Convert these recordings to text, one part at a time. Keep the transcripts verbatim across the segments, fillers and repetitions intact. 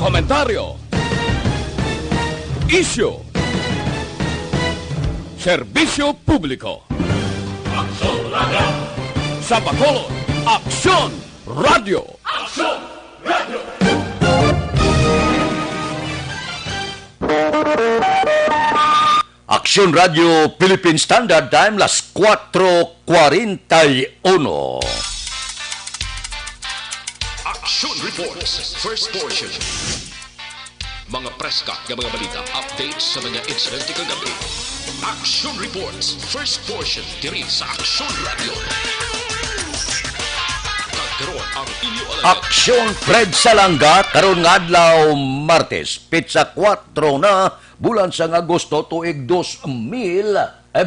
Komentaryo. Isyu. Serbisyo publiko. Aksyon Radio. Sa Bacolod, Aksyon Radio. Aksyon Radio. Aksyon Radio Philippine Standard Time, las kuwatro kwarenta y uno. Action Reports, first portion. Mga preska nga mga balita, updates sa mga insidente kagabi. Action Reports, first portion, diri sa Action Radio. Kag karon ang inyo alalay. Aksyon Fred Salanga, karon nga adlaw, Martes, petsa kuwatro na, bulan sang Agosto, tuig dos mil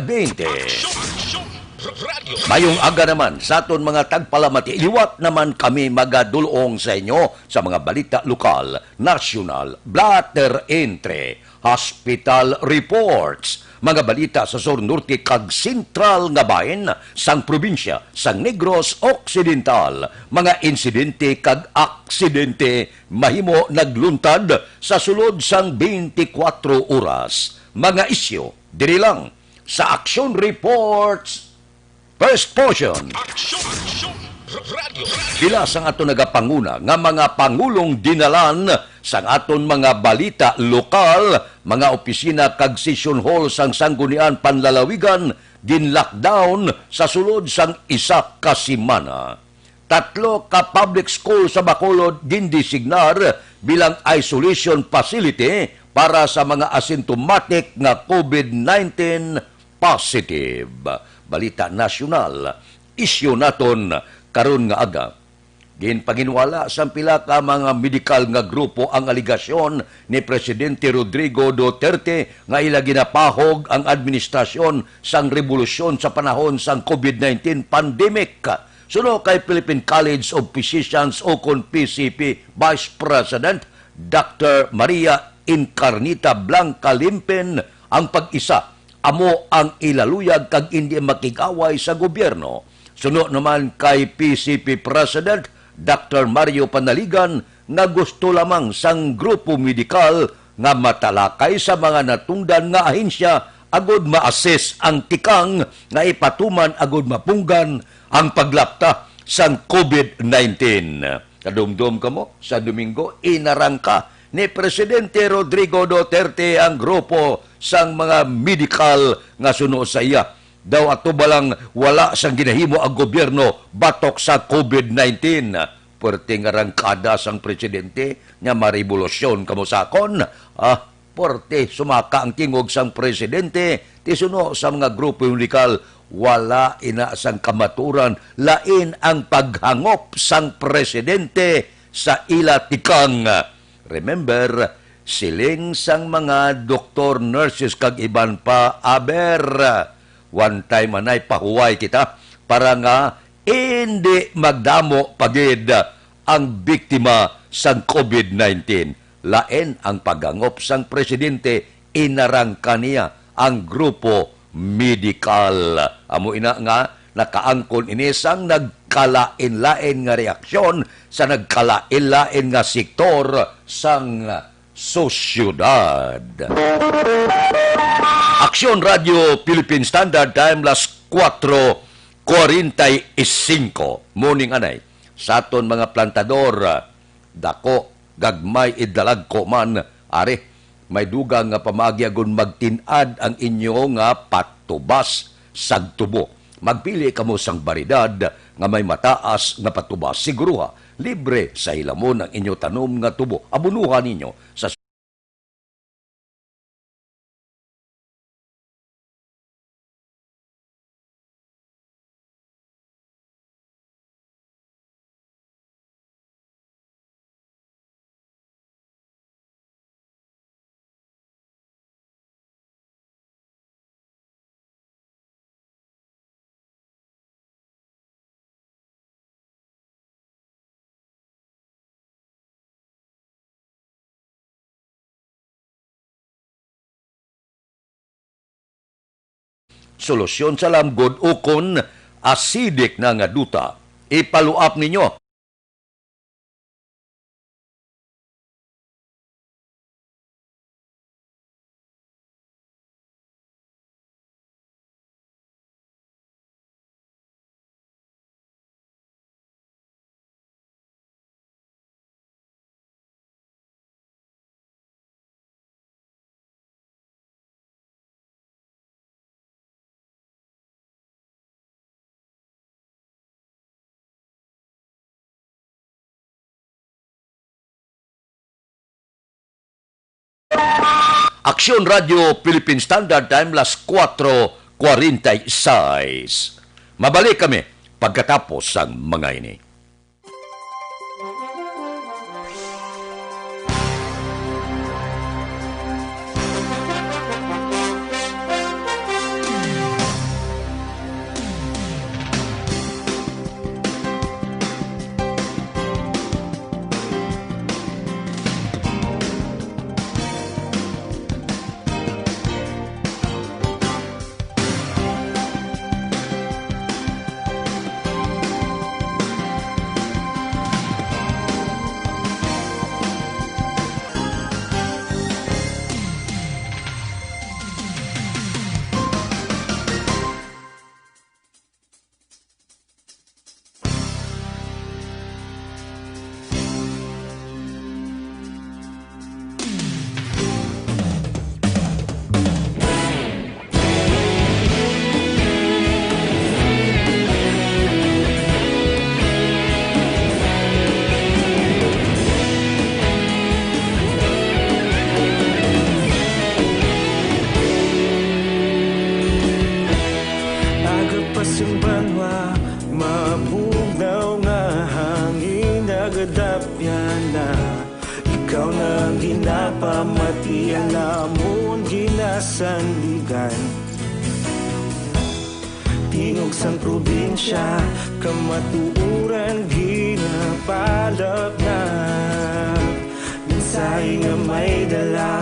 bente. Action, Action Radio. Mayong aga naman sa aton mga tagpalamati. Liwat naman kami magadulong sa inyo sa mga balita lokal, nasyonal, blotter entry, hospital reports, mga balita sa sur, norte, kag sentral nga bahin sang probinsya sang Negros Occidental, mga insidente kag aksidente mahimo nagluntad sa sulod sang twenty-four oras. Mga isyu diri lang sa Action Reports, first portion. Action, Action Radio. Pila sang ato nagapanguna nga mga pangulong dinalan sang aton mga balita lokal, mga opisina kag session hall sang Sangguniang Panlalawigan gin-lockdown sa sulod sang isa ka semana. Tatlo ka public school sa Bacolod gindesignar bilang isolation facility para sa mga asymptomatic nga COVID nineteen positive. Balita nasyonal, isyu naton karon nga aga. Ginpanginwala sang pila ka mga medikal nga grupo ang alegasyon ni Presidente Rodrigo Duterte nga ila ginapahog ang administrasyon sang rebolusyon sa panahon sang COVID nineteen pandemic. Suno kay Philippine College of Physicians, o kon P C P, Vice President Doctor Maria Encarnita Blanca Limpin, ang pag-isa amo ang ila luyag kag indi makig-away sa gobyerno. Suno naman kay P C P President Doctor Mario Panaligan, nga gusto lamang sang grupo medikal nga matalakay sa mga natungdan nga ahensya agud ma-assess ang tikang nga ipatuman agud mapunggan ang paglapta sang COVID nineteen. Kadumdom kamo, sa Domingo, inarangka ni Presidente Rodrigo Duterte ang grupo sang mga medikal nga suno sa iya. Daw ato ba lang wala sang ginahimo ang gobyerno batok sa COVID nineteen? Perting arangkada sang presidente nga marevolusyon kamo sa akon. Ah, porte sumaka ang tingog sang presidente, ti suno sa mga grupo medikal, wala ina sang kamaturan, lain ang paghangop sang presidente sa ila tikang. Remember, siling sang mga doktor, nurses, kag iban pa, aber, one time anay pahuway kita para nga indi magdamo pa gid ang biktima sang COVID nineteen. Lain ang paghangop sang presidente, inarangka niya ang grupo medikal. Amo ina nga nakaangkon ini sang nagkalain-lain nga reaksyon sa nagkalain-lain nga sektor sang sosyedad. Aksyon Radio Philippine Standard Time, las kuwatro kwarenta y singko. Morning anay. Sa aton mga plantador, dako, gagmay, idalagko man, ari, may dugang nga pamaagi agon magtin-ad ang inyo nga patubas sang tubo. Magpili kamo sang baryedad nga may mataas nga patubas. Siguruha, libre sa hilamon ang inyo tanom nga tubo. Abunuhan ninyo sa solusyon sa lamgod ukon acidic na nga duta. Ipaluap ninyo. Aksyon Radio Philippine Standard Time, las kuwatro kwarenta y seis. Mabalik kami pagkatapos sang mga ini. Aga pa sing banwa, mabugnaw nga hangin, nagadapyan na. Ikaw na ang ginapamatian namon, ginasandigan. Tingog sang probinsya, kamatuoran ginapalapnap. Mensahe nga may dala,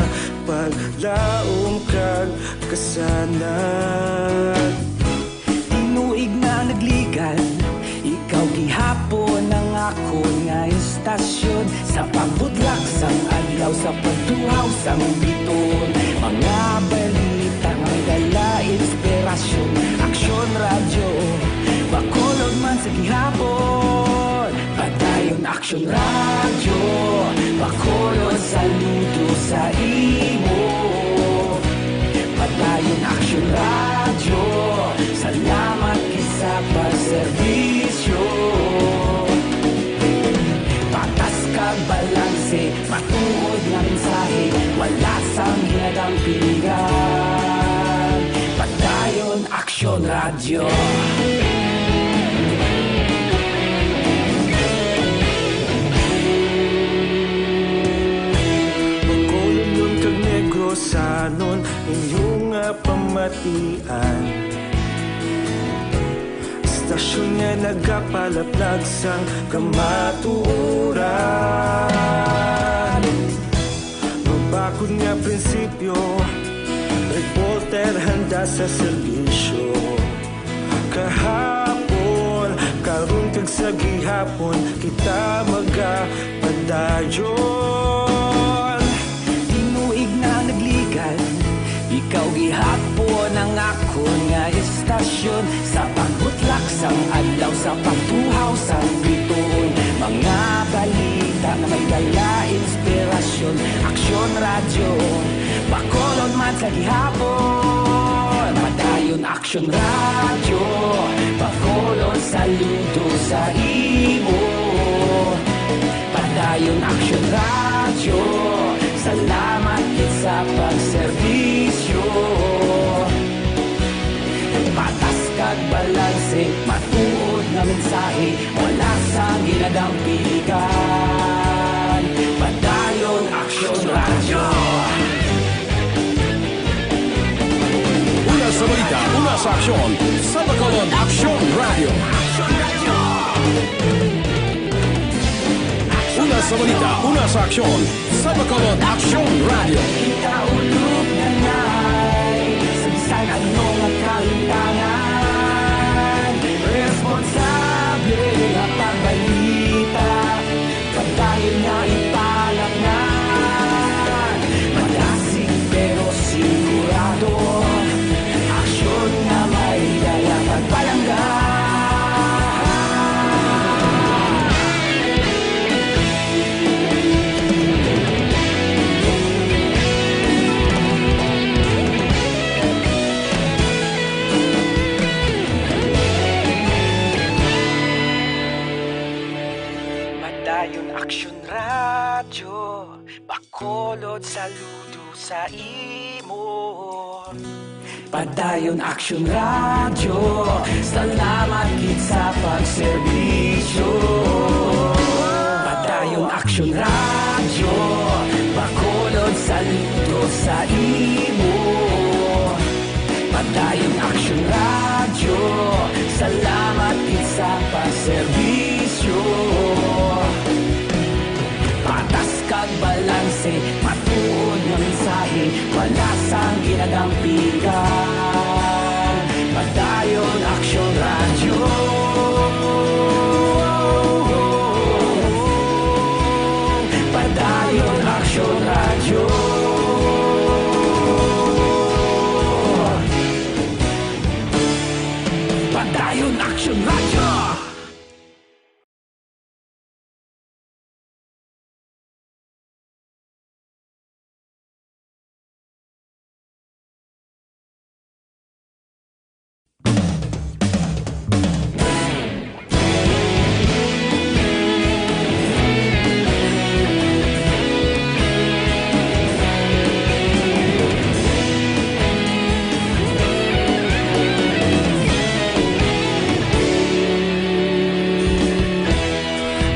paglaom kag kasanag. Tinuig na nagligan, ikaw gihapon ang akon nga istasyon. Sa pagbutlak sang adlaw, sa pagtuhaw sang bituon, mga balita nga may dala inspirasyon. Aksyon Radyo, Bacolod man sa gihapon. Padayon Aksyon Radyo, Bacolod, saludo sa imo. Padayon Aksyon Radyo, salamat gid sa pagserbisyo. Patas kag balanse, matuod nga mensahe, wala sang ginadang piligan. Padayon Aksyon Radyo. Bacolodnon kag Negrosanon, inyo nga pamatian. Istasyon nga nagapalaplag sang kamatuoran. Mabakod nga prinsipyo, reporter handa sa serbisyo. Kahapon, karon kag sa gihapon, kita magapadayon. Tinuig na nagligan, ikaw gihapon ang akon nga istasyon. Sa pagbutlak sang adlaw, sa pagtuhaw sang bituon, mga balita nga may dala inspirasyon. Aksyon Radyo, Bacolod man sa gihapon. Padayon Aksyon Radyo, Bacolod, saludo sa imo. Padayon Aksyon Radyo, salamat gid sa pagserbisyo. Patas kag balanse, matuod nga mensahe, wala sang ginadang piligan. Padayon Aksyon Radyo. Una sa balita, una sa aksyon, sa Bacolod Aksyon Radyo. Una sa balita, una sa aksyon, sa Bacolod Aksyon Radyo. Kita ulog na nay, sa bisan ano nga kalimtangan, responsable nga pagbalita. Padayon nga ipalapnan, madasig pero sigurado, aksyon nga may dala pagpalangga. Radyo Bacolod, saludo sa imo. Padayon Aksyon Radyo, salamat gid sa pagserbisyo. Padayon Aksyon Radyo, Bacolod, saludo sa imo. Padayon Aksyon Radyo, salamat gid sa pagserbisyo. Patas kag balanse, matuod nga mensahe, wala sang ginagampigan. Padayon Aksyon Radyo. Padayon Aksyon Radyo. Padayon Aksyon Radyo.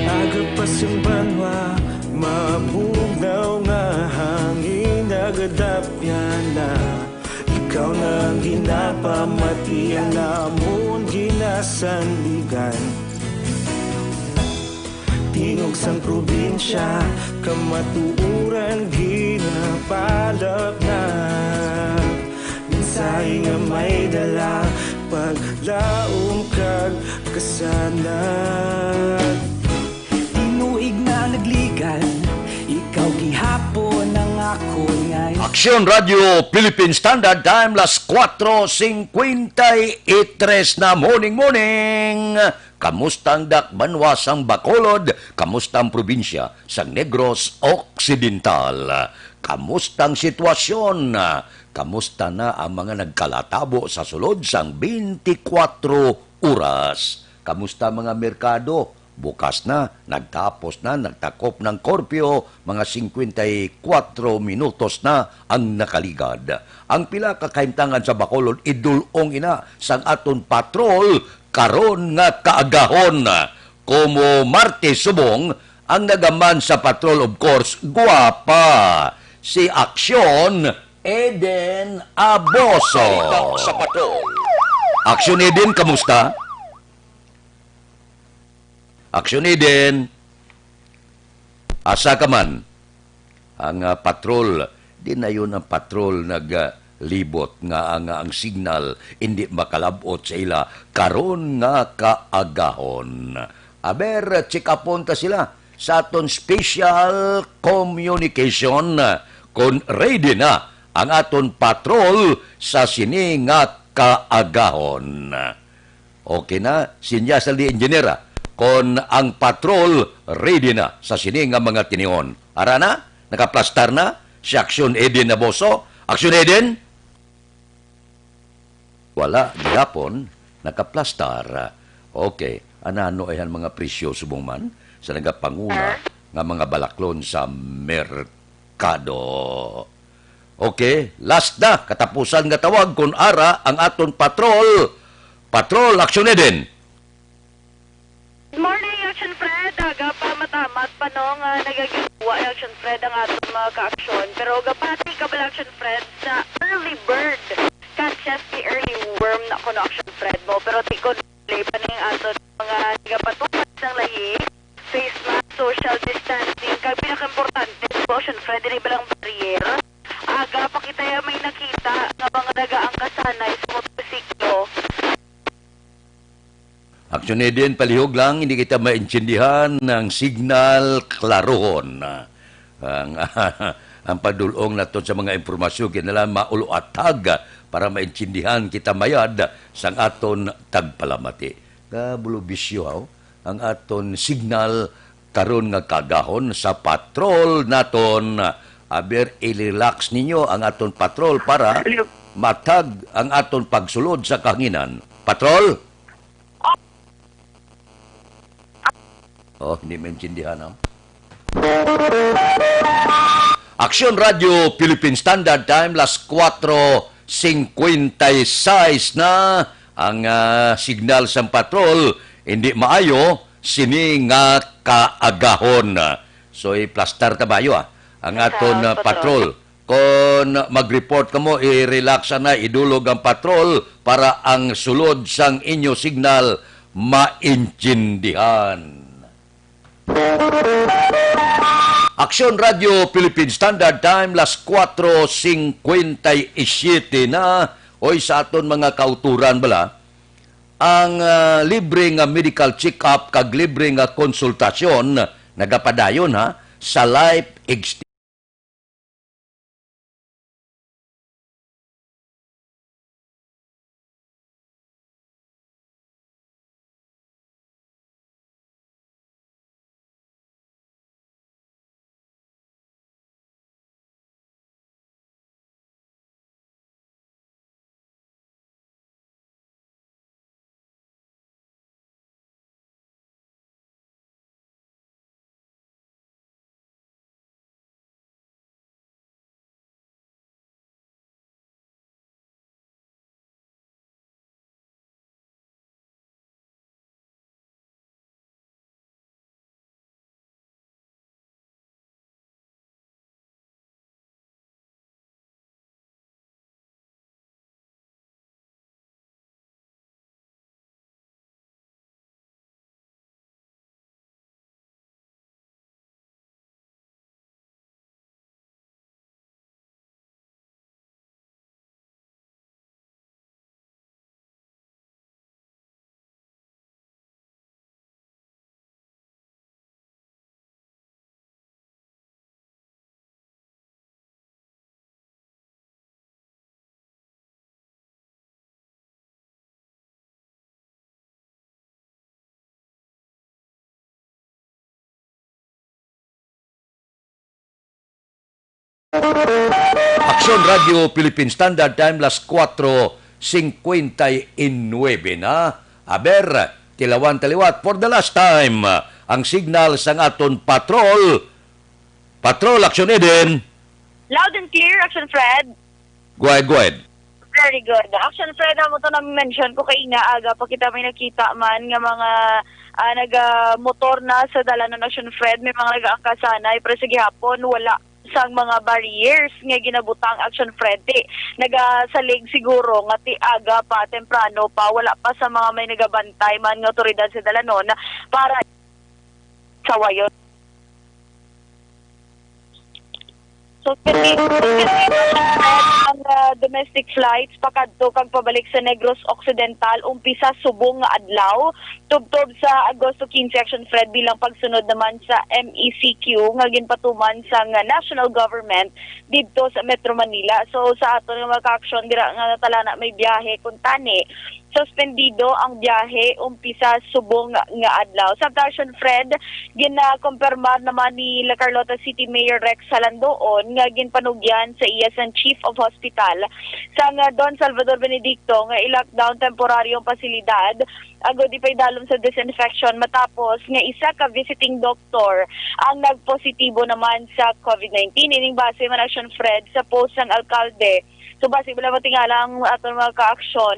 Agapas ang banwa, mabugnaw nga hangin, nagadapyan na. Ikaw na ang ginapamati, ang amon ginasandigan. Tingog sang probinsya, kamatuoran ginapalapnat. Mensahe nga may dala, paglaom kag kasanag. Tinuig na nagligan, ikaw gihapon ang akon ngay. Aksyon Radio Philippine Standard Time, las cuatro cincuenta y tres na. Morning, morning! Kamusta ang dakbanwa sang Bacolod? Kamusta ang probinsya sang Negros Occidental? Kamusta ang sitwasyon? Kamusta na ang mga nagkalatabo sa sulod sang twenty-four oras? Kamusta ang mga merkado? Bukas na, nagtapos na, nagtakop ng korpyo, mga singkwenta y kuwatro minutos na ang nakaligad. Ang pila ka kahimtangan sa Bacolod, idul-ong ina sang aton patrol karon nga kaagahon. Komo Martes subong, ang nagaman sa patrol, of course, gwapa, si Aksyon Eden Aboso. Balita sa patrol. Aksyon Eden, kamusta? Aksyon Eden, asa ka man? Ang, ah, patrol, di na yun ang patrol naglibot nga ang, ang signal hindi makalabot sa ila karon nga kaagahon. Aber, check upon ta sila sa aton special communication kon ready na ang aton patrol sa sini nga kaagahon. Okay na, sinyas na ni Engineer, ah, kon ang patrol ready na sa sini nga mga tinion. Ara na, nakaplastar na si Aksyon Eden Aboso. Aksyon Eden? Wala gihapon nakaplastar. Okay, anano ay han mga presyo subong man sa nagapanguna nga mga balaklon sa merkado? Okay, last na, katapusan nga tawag, kun ara ang aton patrol. Patrol, Aksyon Eden. Good morning, Action Fred. Aga pa, matamat pa, no, nga nagagiwa, Action Fred, ang aton mga ka-aksyon. Pero gapati ka bala, Action Fred, sa early bird catches the early worm na kuno, Action Fred, mo. Pero di ko play pa ning aton mga nagapatupad sang layi, face mask, social distancing, kag pinakaimportante, Action Fred, dili ba lang barrier? Aga pa kita ya may nakita nga mga nagaangkasanay sa motorsiklo. Aksyon Eden, palihog lang, hindi kita maintindihan ang signal klarohon. Ang, ang padulong naton sa mga impormasyon, kinahanglan mauluatag para maintindihan kita mayad sang aton tagpalamati. Kabulobisyo, haw, ang aton signal karon nga kaagahon sa patrol naton. Aber, i-relax ninyo ang aton patrol para Hello. Matag ang aton pagsulod sa kahanginan. Patrol? Oh, hindi maintindihan, no? Aksyon Radio Philippine Standard Time, las kuwatro singkwenta y seis na ang, ah, signal sang patrol. Hindi maayo sini nga kaagahon. So, iplastar ta bayo, ah, ang aton, ah, patrol. Kon mag-report kamo, i-relax na, idulog ang patrol para ang sulod sang inyo signal maintindihan. Aksyon Radio Philippine Standard Time, las kuwatro singkwenta y siyete na. Oy, sa aton mga kauturan bala, ang, ah, libre nga medical check-up kag libre nga konsultasyon nagapadayon, ha, sa Life Extension. Aksyon Radio Philippine Standard Time, las kuwatro singkwenta y nuebe na. Aber, tilawan ta liwat for the last time ang signal sang aton patrol. Patrol, Aksyon Eden. Loud and clear, Aksyon Fred. Go ahead, go ahead. Very good. Aksyon Fred, amo to na-mention ko kay ina, aga pa kita may nakita man nga mga, ah, nagamotor na sa dalanon, Aksyon Fred, may mga nagaangkasanay, pero sa gihapon wala sang mga barriers nga ginabutang, Aksyon Fred. Ti nagasalig siguro nga ti aga pa, temprano pa, wala pa sa mga may nagabantay man nga awtoridad sa dalanon para sawayon. Suspendido, suspendido ang, ah, domestic flights pakadto kag pabalik sa Negros Occidental umpisa subong nga adlaw, tubtob sa Agosto quince, Aksyon Fred, bilang pagsunod naman sa M E C Q nga ginpatuman sang national government didto sa Metro Manila. So, sa aton nga mga ka-aksyon, dira nga natalana may biyahe kuntani, suspendido ang biyahe umpisa subong nga adlaw. Samtang, Aksyon Fred, ginakumpirmar naman ni La Carlota City Mayor Rex Halandoon nga ginpanugyan sa iya sang Chief of Hospital sang Don Salvador Benedicto nga i-lockdown temporaryong pasilidad agod ipaidalom sa disinfection matapos nga isa ka visiting doctor ang nagpositibo naman sa covid nineteen. Ining base man, Aksyon Fred, sa post sang alkalde. So, basi wala matingala ang aton mga kaaksyon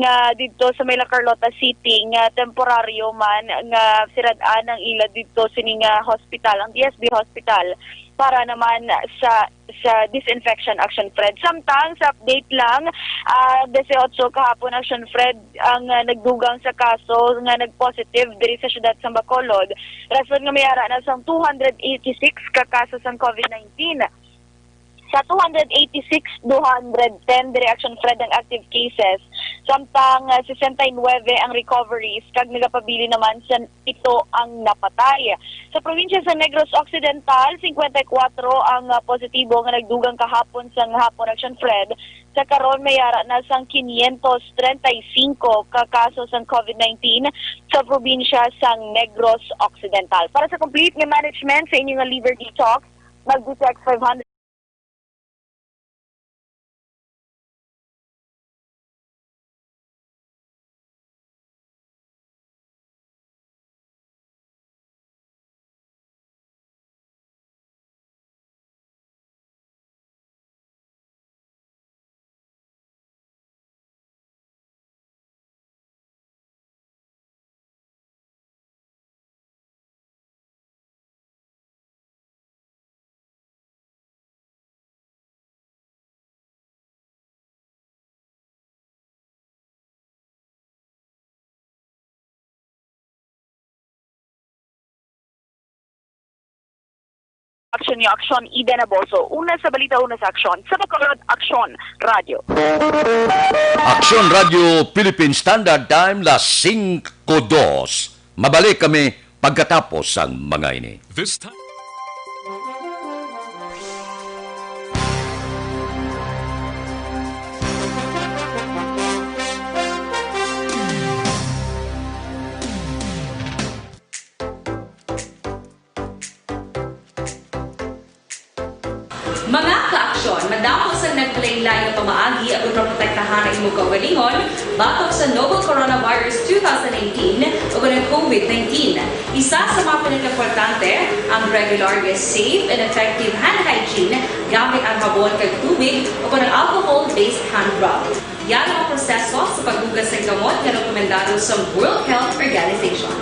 nga didto sa may La Carlota City nga temporaryo man nga sirad-an ang ila didto sini nga hospital, ang D S B hospital, para naman sa, sa disinfection, Aksyon Fred. Samtang sa update lang, ah, disiotso kahapon, Aksyon Fred, ang, ah, nagdugang sa kaso nga nag-positive diri sa siyudad sa Bacolod. Rason nga may ara na sang two hundred eighty-six ka kaso sang covid nineteen. Sa two hundred eighty-six, two hundred ten diri, Aksyon Fred, ang active cases, samtang, ah, sesenta y nuebe ang recoveries, kag nagapabilin naman sa pito ang napatay. Sa probinsya sa Negros Occidental, singkwenta y kuwatro ang, ah, positibo nga nagdugang kahapon sang hapon, Aksyon Fred. Sa karon, may ara na sang quinientos treinta y cinco ka kaso sang covid nineteen sa probinsya sang Negros Occidental. Para sa complete nga management sa inyo nga liver detox, mag-detect five hundred Aksyon niyo, aksyon, Eden Aboso. Una sa balita, una sa aksyon. Sa Bacolod, Aksyon Radio. Aksyon Radio Philippine Standard Time, las singko dos. Mabalik kami pagkatapos sang mga ini. This time. Mga kaaksyon, madamo sang naglain-lain nga pamaagi aron maprotektahan ang imong kaugalingon batok sa novel coronavirus two thousand nineteen o ang COVID nineteen. Isa sa mga pinakaimportante ang regular nga safe and effective hand hygiene gamit ang habon kag tubig o ang alcohol-based hand rub. Yan ang proseso sa paghugas sang kamot nga rekomendado sa World Health Organization.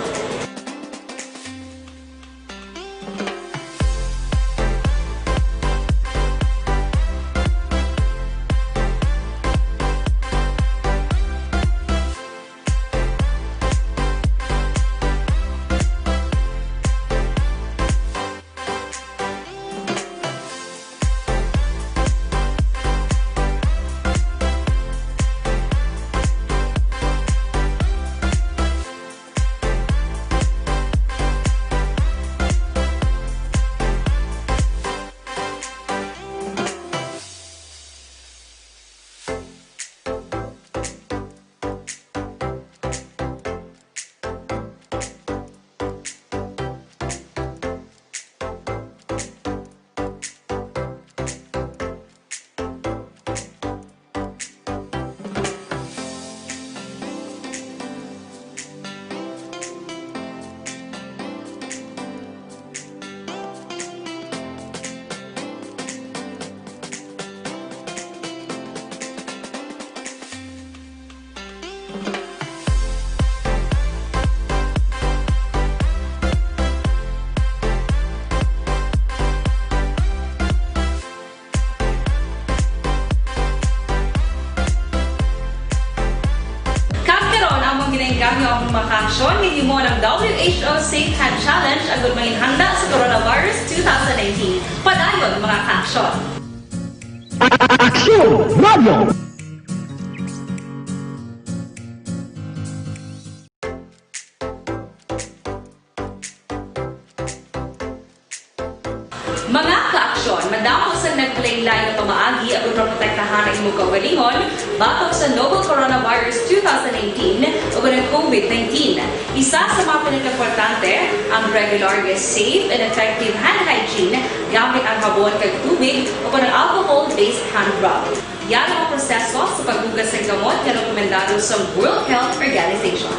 Kag karon, among ginainggangyo ang mga kaaksyon nga himo ng W H O Safe Hand Challenge agud manginhanda sa coronavirus two thousand nineteen. Padayon, mga kaaksyon. Aksyon Radio! Mga kaaksyon, madamo sang naglain-lain nga pamaagi aron maprotektahan ang imong kaugalingon batok sa novel coronavirus two thousand nineteen o ang COVID nineteen. Isa sa mga pinakaimportante ang regular nga safe and effective hand hygiene gamit ang habon kag tubig o ang alcohol-based hand rub. Yan ang proseso sa paghugas sang kamot nga rekomendado sa World Health Organization.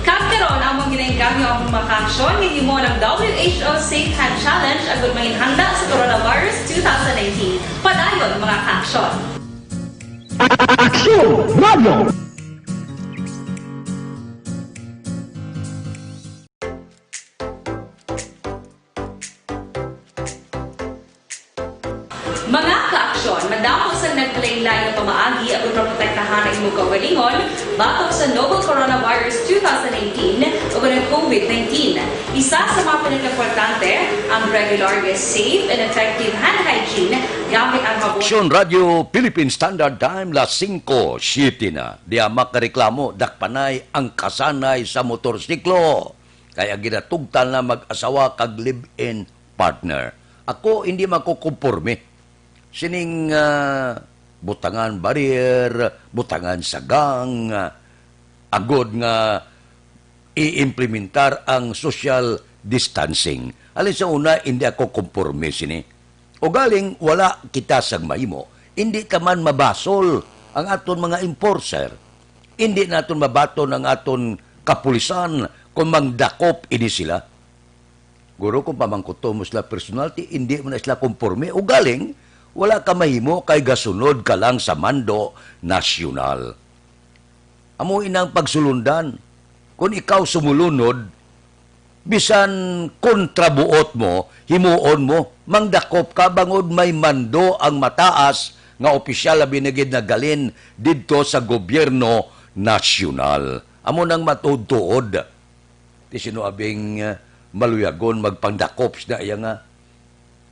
Kag karon, among ginainggangyo ang mga kaaksyon nga himo ng W H O Safe Hand Challenge agud manginhanda sa coronavirus two thousand nineteen. Padayon, mga kaaksyon. Aksyon Radio! Mga kaaksyon, madamo sang nag Agi, agud maprotektahan ang imong kaugalingon batok sa novel coronavirus two thousand nineteen ug ang COVID nineteen. Isa sa mga pinakaimportante, ang regular nga safe and effective hand hygiene gamit ang habon. Aksyon Radyo Philippine Standard Time, las singko siete na. Di makareklamo, dakpanay ang kasanay sa motorsiklo. Kaya ginatugtan na mag-asawa kag live-in partner. Ako, hindi makukumpurme sining, ah, butangan barrier, butangan sagang, ah, agod nga i-implementar ang social distancing. Halin sa una, hindi ako kumpurme sini. Ugaling wala kita sang mahimo, hindi ta man mabasol ang aton mga enforcer. Hindi naton mabaton ang aton kapulisan kung mangdakop ini sila. Guro, kung pamangkuton mo sila personal, ti hindi mo na sila kumpurme. Ugaling, wala ka mahimo kay gasunod ka lang sa mando nasyonal. Amo inang pagsulundan. Kung ikaw sumulunod, bisan kontrabuot mo, himuon mo, mangdakop ka bangod may mando ang mataas nga opisyal, labi na gid na galing didto sa gobyerno nasyonal. Amo nang matuod-tuod. Ti sino abing, ah, maluyagon magpangdakop sa iya nga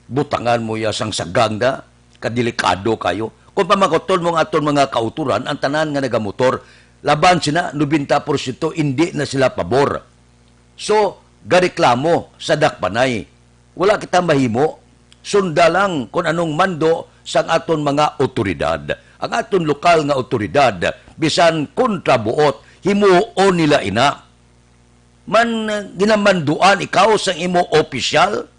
butangan mo iya sang sagang na, kadelikado kayo. Kung pamangkuton mo ang aton mga kautoran, ang tanan nga nagamotor, laban sina, nobenta porsyento hindi na sila pabor. So, gareklamo sa dakpanay. Wala kita mahimo. Sunda lang kung anong mando sang aton mga otoridad. Ang aton lokal nga otoridad, bisan kontrabuot, himuon nila ina. Man, uh, ginamanduan ikaw sang imo opisyal?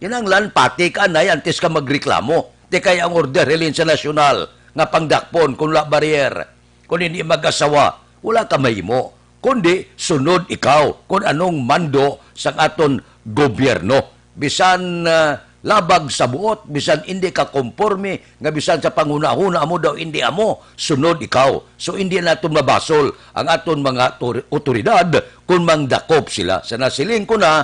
Kinahanglan pati ka anay antes ka magreklamo. Di kay ang order halin sa nasyonal nga pangdakpon kung wala barrier, kung hindi mag-asawa, wala ka mahimo. Kundi sunod ikaw kung anong mando sang aton gobyerno. Bisan, ah, labag sa buot, bisan hindi ka komporme, nga bisan sa panghunahuna amo daw hindi amo, sunod ikaw. So, hindi naton mabasol ang aton mga tor-, otoridad kung mangdakop sila. Sa nasiling ko na,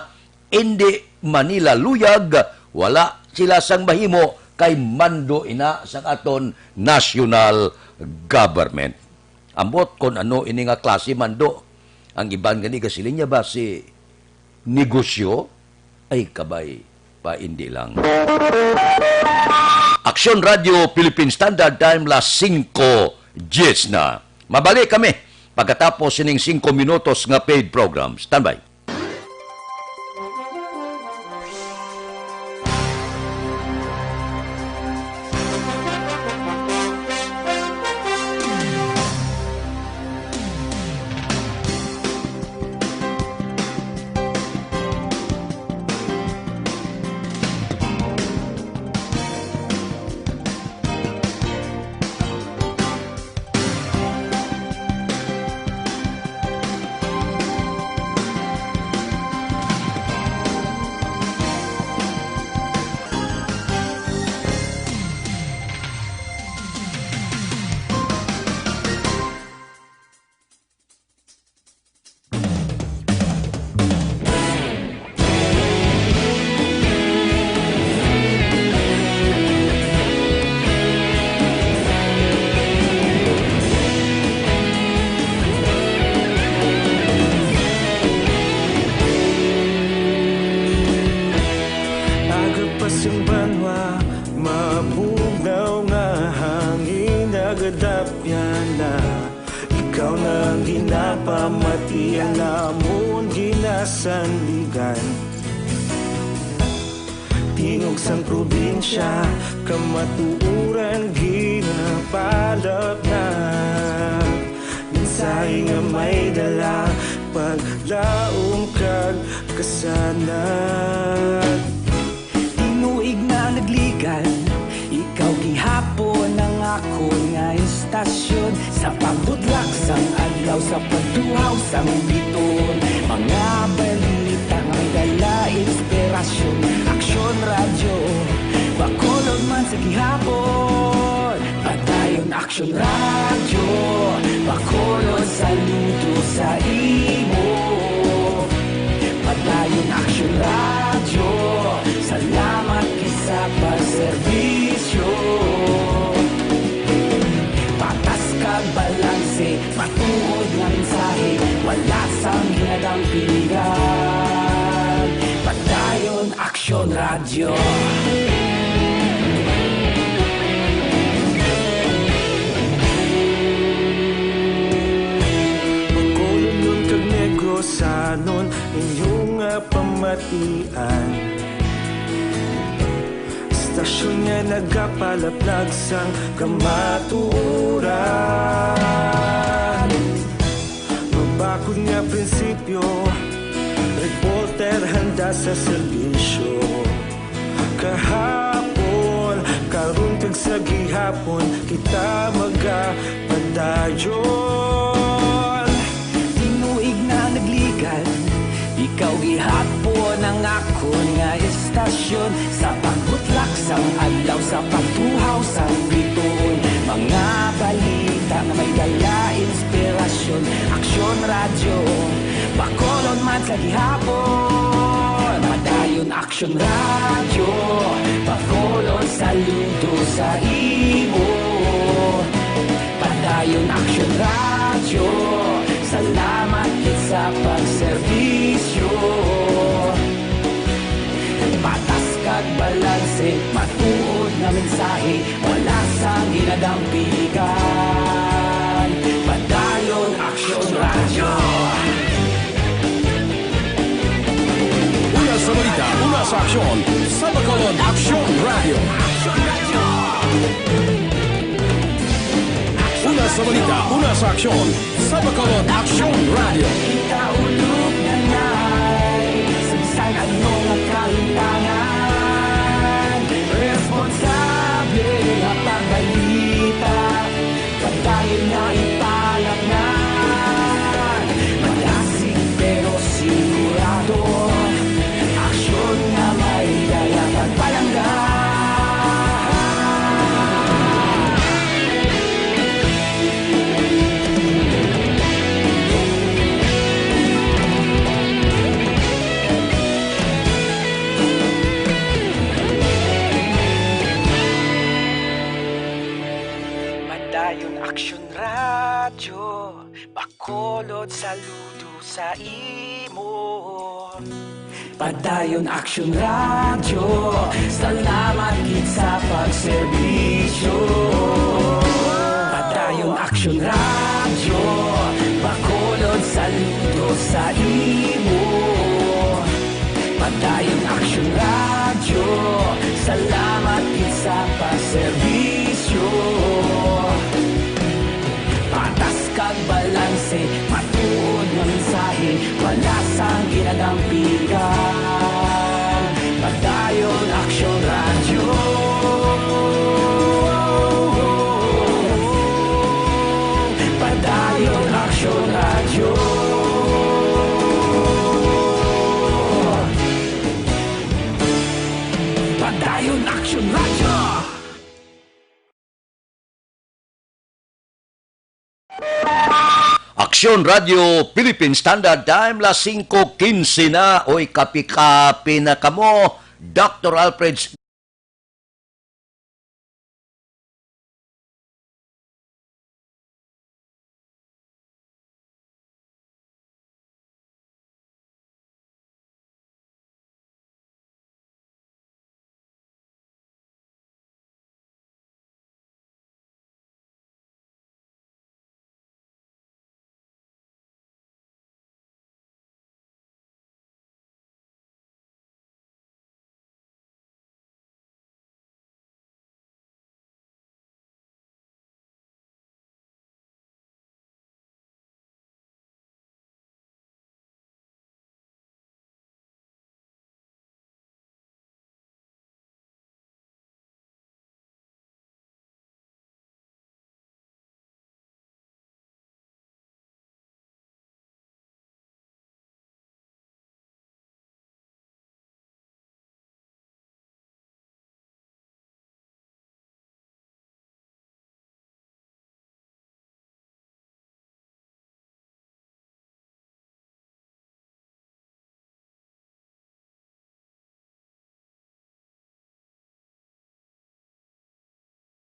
hindi man nila luyag, wala sila sang mahimo kay mando ina sang aton national government. Ambot kon ano ini nga klase mando. Ang iban gani gasiling niya ba si negosyo? Ay, kabay, paindi lang. Aksyon Radio Philippine Standard Time, las singko diyes na. Mabalik kami pagkatapos sining singko minutos nga paid program. Standby. Agapas ang banwa, mabugnaw nga hangin, nagadapyan na. Ikaw na ang ginapamati, ang amon ginasandigan. Tingog sang probinsya, kamatuoran ginapalapnag. Mensahe nga may dala, paglaom kag kasanag. Tinuig na nagligan, ikaw gihapon ang akon nga istasyon. Sa pagbudlak sang adlaw, sa pagduhaw sang biton, mga balita nga may dala inspirasyon. Aksyon Radyo, Bacolod man sa gihapon. Padayon Aksyon Radyo, Bacolod, saludo sa imo. Padayon Aksyon Radyo, salamat kay sa pagserbisyo. Radyo. Bacolod, Union kag Negrosanon, inyo nga pamatian. Istasyon nga nagapalaplag sang kamatuoran. Mabakod nga prinsipyo, reporter handa sa serbisyo. Kahapon, karon kag sa gihapon, kita magapadayon. Tinuig na nagligan, ikaw gihapon ang akon nga istasyon. Sa pagbutlak sang adlaw, sa pagtuhaw sang bituon, mga balita nga may dala inspirasyon. Aksyon Radyo, Bacolod man sa gihapon. Padayon Aksyon Radyo, Bacolod, saludo sa imo. Padayon Aksyon Radyo, salamat gid sa pagserbisyo. Patas kag balanse, matuod nga mensahe, wala sang ginadampigan. Padayon Aksyon Radyo. Una sa balita, una sa aksyon, sa Bacolod Aksyon Radyo. Una sa balita, una sa aksyon, sa Bacolod Aksyon Radyo. Ikaulog na ngay, sa bisan ano nga kahintangan, responsable nga pagbalita, padayon nga ipalatnan. Malasig pero sigurado, aksyon nga may dala pagpalangga. Padayon Aksyon Radyo, Bacolod, saludo sa imo. Padayon Aksyon Radyo, salamat gid sa pagserbisyo. Padayon Aksyon Radyo, Bacolod, saludo sa imo. Padayon Aksyon Radyo, salamat gid sa pagserbisyo. Patas kag balanse, matuod nga mensahe, wala sang ginadampigan. Padayon Aksyon Radyo. Padayon Aksyon Radyo. Padayon Aksyon Radyo. Aksyon Radio Philippine Standard Time, las singko quince na. Oy, kapi-kapi na kamo. Doctor Alfred.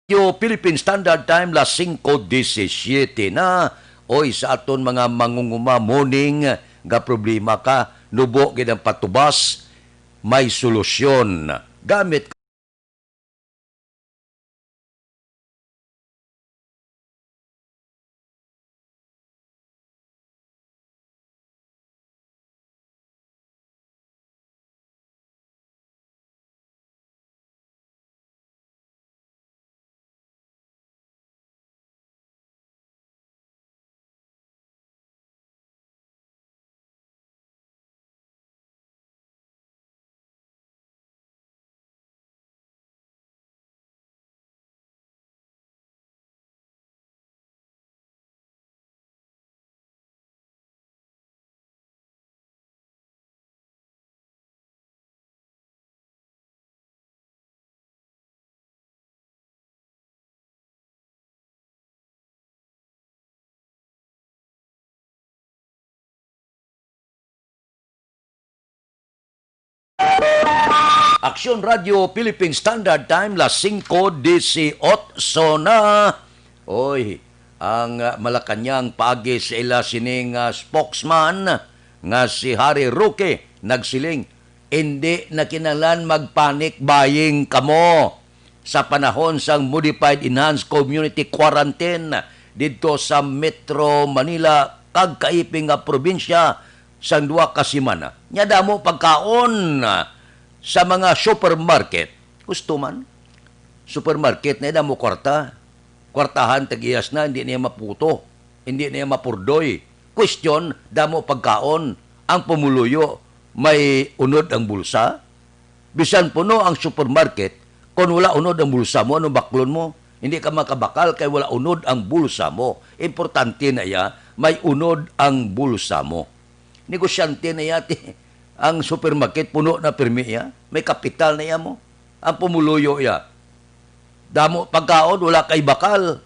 Yo, Philippine Standard Time, las singko disisiete na. Oy, sa aton mga mangunguma, morning, nga problema ka, nubo gid ang patubas, may solusyon. gamit Aksyon Radio Philippine Standard Time, las singko disiotso na. Oy, ang, ah, Malacañang paagi sa ila sining, ah, spokesman nga si Harry Roque nagsiling, "Indi na kinahanglan mag-panic buying kamo sa panahon sang modified enhanced community quarantine didto sa Metro Manila kag kaiping nga probinsya sang duha ka semana." Nya damo pagkaon sa mga supermarket. Gusto man, supermarket na damo kwarta. Kwartahan, tag-iyas na, hindi niya maputo, hindi niya mapurdoy. Question, damo pagkaon, ang pumuluyo, may unod ang bulsa? Bisan puno ang supermarket, kung wala unod ang bulsa mo, ano baklon mo? Hindi ka makabakal kay wala unod ang bulsa mo. Importante na iya, may unod ang bulsa mo. Negosyante na iya, ti, ang supermarket puno na pirmi iya, may kapital na iya mo. Ang pumuluyo iya, damo pagkaon, wala kay bakal.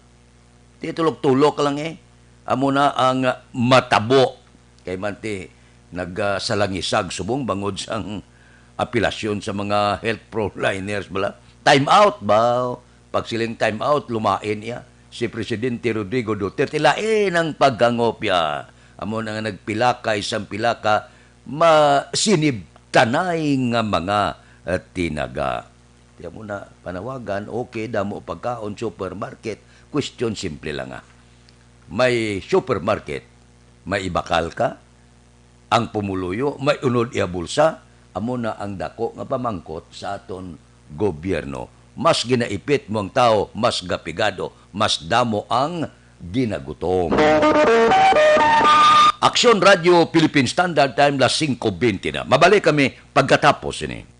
Ti tulok-tulok lang eh. Amo na ang matabo. Kay man ti nagsalangisag subong bangod sang apelasyon sa mga health frontliners bala. Time out ba? Pagsiling time out, lumain iya. Si Presidente Rodrigo Duterte, lain ang paghangop iya. Amo na nga nagpilakay sang pilaka masinibtanay nga mga, eh, tinaga. Tiyan mo na, panawagan, okay, damo pagkaon, supermarket. Question simple lang, ah. May supermarket, may ibakal ka, ang pumuluyo, may unod iya bulsa, amo na ang dako nga pamangkot sa aton gobyerno. Mas ginaipit mo ang tawo, mas gapigado, mas damo ang ginagutom. Aksyon Radio Philippine Standard Time, las singko bente na. Mabalik kami pagkatapos ini.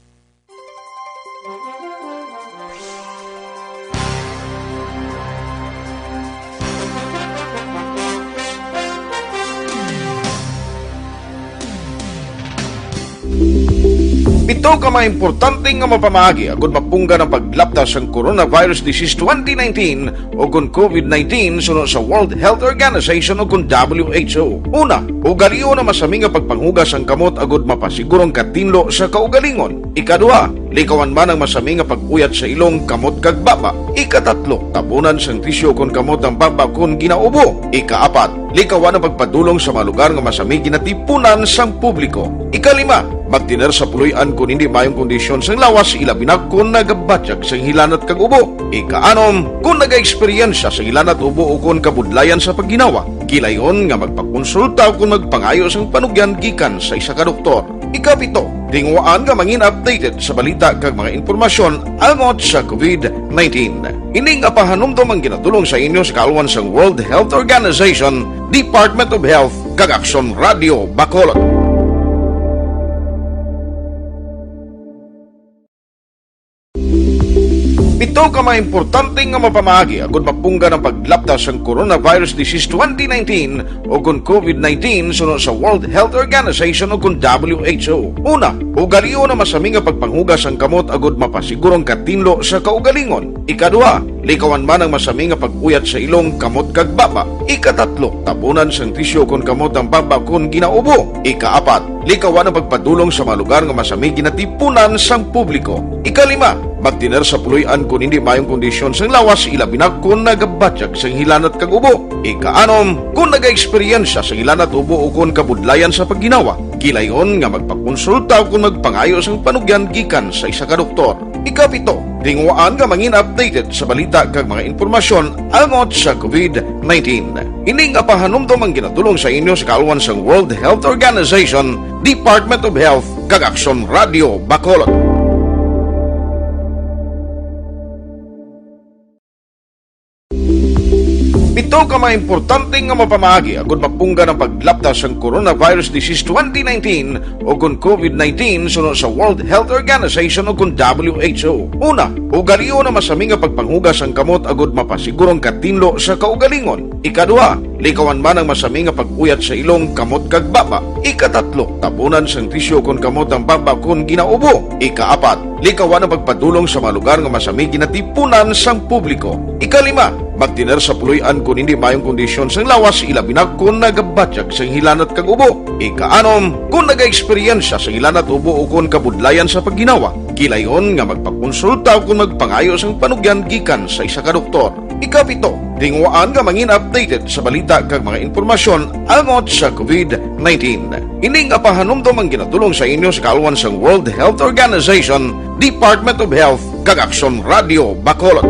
Pito ka mga importante nga mapamaagi agud mapunggan ang paglapta sang coronavirus disease twenty nineteen o kon covid nineteen suno sa World Health Organization o kon W H O. Una, ugalion ang masami nga pagpanghugas sang kamot agud mapasiguro ang katinlo sa kaugalingon. Ikaduha, likawan man ang masami nga pag-uyat sa ilong, kamot, kag baba. Ikatatlo, tabunan sang tisyu kon kamot ang baba kon ginaubo. Ikaapat, likawan ang pagpadulong sa mga lugar nga masami ginatipunan sang publiko. Ikalima, magtener sa puloy-an kon hindi maayong kondisyon sang lawas, ilabi na kon nagabatyag sang hilanat kag ubo. Ikaanom, kon nagaeksperyensya sang hilanat, ubo, o kon kabudlayan sa pagginawa, gilayon nga magpakonsulta o kon magpangayo sang panugyan gikan sa isa ka doktor. Ikapito, tinguhaan nga mangin updated sa balita kag mga impormasyon angot sa covid nineteen. Ini nga pahanumdom ang ginatulong sa inyo sa kaalwan sang World Health Organization, Department of Health, kag Aksyon Radio Bacolod. Pito ka mga importante nga mapamaagi agud mapunggan ang paglapta sang coronavirus disease twenty nineteen o kon covid nineteen suno sa World Health Organization o kon W H O. Una, ugalion ang masami nga pagpanghugas sang kamot agud mapasiguro ang katinlo sa kaugalingon. Ikaduha, likawan man ang masami nga pag-uyat sa ilong, kamot, kag baba. Ikatatlo, tabunan sang tisyu kon kamot ang baba kon ginaubo. Ikaapat, likawan ang pagpadulong sa mga lugar nga masami ginatipunan sang publiko. Ikalima, magtener sa puloy-an kon hindi maayong kondisyon sang lawas, ilabi na kon nagabatyag sang hilanat kag ubo. Ikaanom, kon nagaeksperyensya sang hilanat, ubo, o kon kabudlayan sa pagginawa, gilayon nga magpakonsulta o kon magpangayo sang panugyan gikan sa isa ka doktor. Ikapito, tinguhaan nga mangin updated sa balita kag mga impormasyon angot sa COVID nineteen. Ini nga pahanumdom ang ginatulong sa inyo sa kaalwan sang World Health Organization, Department of Health, kag Aksyon Radio Bacolod. Pito ka mga importante nga mapamaagi agud mapunggan ang paglapta sang coronavirus disease twenty nineteen o kon COVID nineteen suno sa World Health Organization o kon W H O. Una, ugalion ang masami nga pagpanghugas sang kamot agud mapasiguro ang katinlo sa kaugalingon. Ikaduha, likawan man ang masami nga pag-uyat sa ilong, kamot kag baba. Ikatatlo, tabunan sang tisyo kon kamot ang baba kon ginaubo. Ikaapat, likawan ang pagpadulong sa mga lugar nga masami ginatipunan sang publiko. Ikalima, magtener sa puloy-an kon hindi maayong kondisyon sang lawas, ilabi na kon nagabatyag sang hilanat kag ubo. Ikaanom, kon nagaeksperyensya sang hilanat, ubo o kon kabudlayan sa pagginawa, gilayon nga magpakonsulta o kon magpangayo sang panugyan gikan sa isa ka doktor. Ikapito, tinguhaan nga mangin updated sa balita kag mga impormasyon angot sa COVID nineteen. Ini nga pahanumdom ang ginatulong sa inyo sa kaalwan sang World Health Organization, Department of Health, kag Aksyon Radio Bacolod.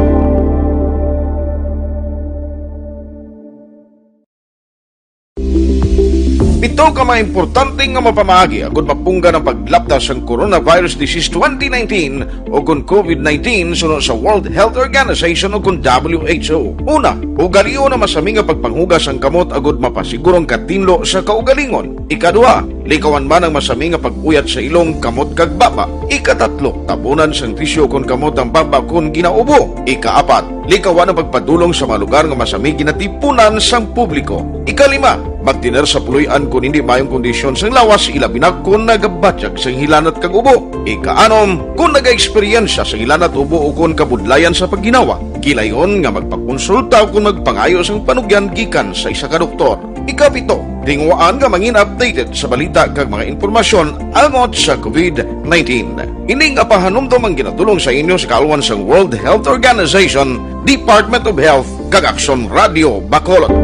Pito ka mga importante nga mapamaagi agud mapunggan ang paglapta sang coronavirus disease twenty nineteen o kon COVID nineteen suno sa World Health Organization o kon W H O. Una, ugalion ang masami nga pagpanghugas sang kamot agud mapasiguro ang katinlo sa kaugalingon. Ikaduha, likawan man ang masami nga pag-uyat sa ilong, kamot kag baba. Ikatatlo, tabunan sang tisyo kon kamot ang baba kon ginaubo. Ikaapat, likawan ang pagpadulong sa mga lugar nga masami ginatipunan sang publiko. Ikalima, magtener sa puloy-an kon hindi maayong kondisyon sang lawas, ilabi na kon nagabatyag sang hilanat kag ubo. Ikaanom, kon nagaeksperyensya sang hilanat, ubo o kon kabudlayan sa pagginawa, gilayon nga magpakonsulta o kon magpangayo sang panugyan gikan sa isa ka doktor. Ikapito, tinguhaan nga mangin updated sa balita kag mga impormasyon angot sa COVID nineteen. Ini nga pahanumdom ang ginatulong sa inyo sa kaalwan sang World Health Organization, Department of Health, kag Aksyon Radio Bacolod.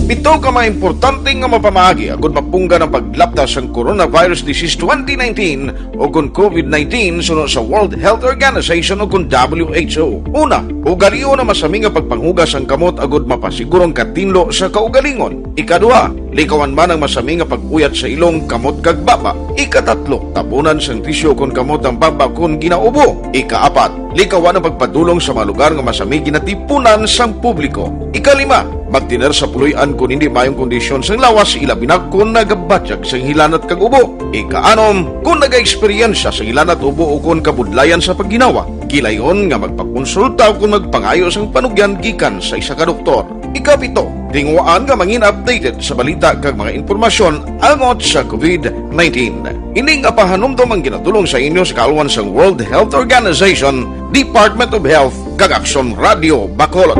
Pito ka mga importante nga mapamaagi agud mapunggan ang paglapta sang coronavirus disease twenty nineteen o kon COVID nineteen suno sa World Health Organization o kon W H O. Una, ugalion ang masami nga pagpanghugas sang kamot agud mapasiguro ang katinlo sa kaugalingon. Ikaduha, likawan man ang masami nga pag-uyat sa ilong, kamot kag baba. Ikatatlo, tabunan sang tisyo kon kamot ang baba kon ginaubo. Ikaapat, likawan ang pagpadulong sa mga lugar nga masami ginatipunan sang publiko. Ikalima, magtener sa puloy-an kon hindi maayong kondisyon sang lawas, ilabi na kon nagabatyag sang hilanat kag ubo. Ikaanom, kon nagaeksperyensya sang hilanat, ubo o kon kabudlayan sa pagginawa, gilayon nga magpakonsulta o kon magpangayo sang panugyan gikan sa isa ka doktor. Ikapito, tinguhaan nga mangin updated sa balita kag mga impormasyon angot sa COVID nineteen. Ini nga pahanumdom ang ginatulong sa inyo sa kaalwan sang World Health Organization, Department of Health, kag Aksyon Radio Bacolod.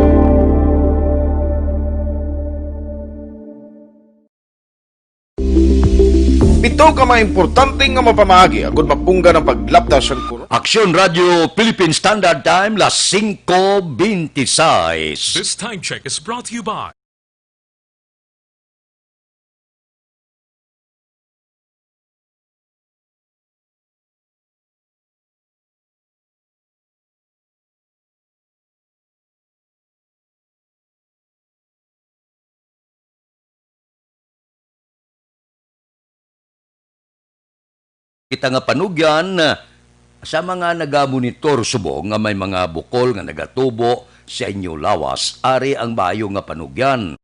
Pito ka mga importante nga mapamaagi agud mapunggan ang paglapta sang kuro- Aksyon Radio Philippine Standard Time, las singko beintiseis. This time check is brought to you by Kita nga panugyan, sa mga nagamonitor subong nga may mga bukol nga nagatubo sa inyo lawas, ari ang maayo nga panugyan.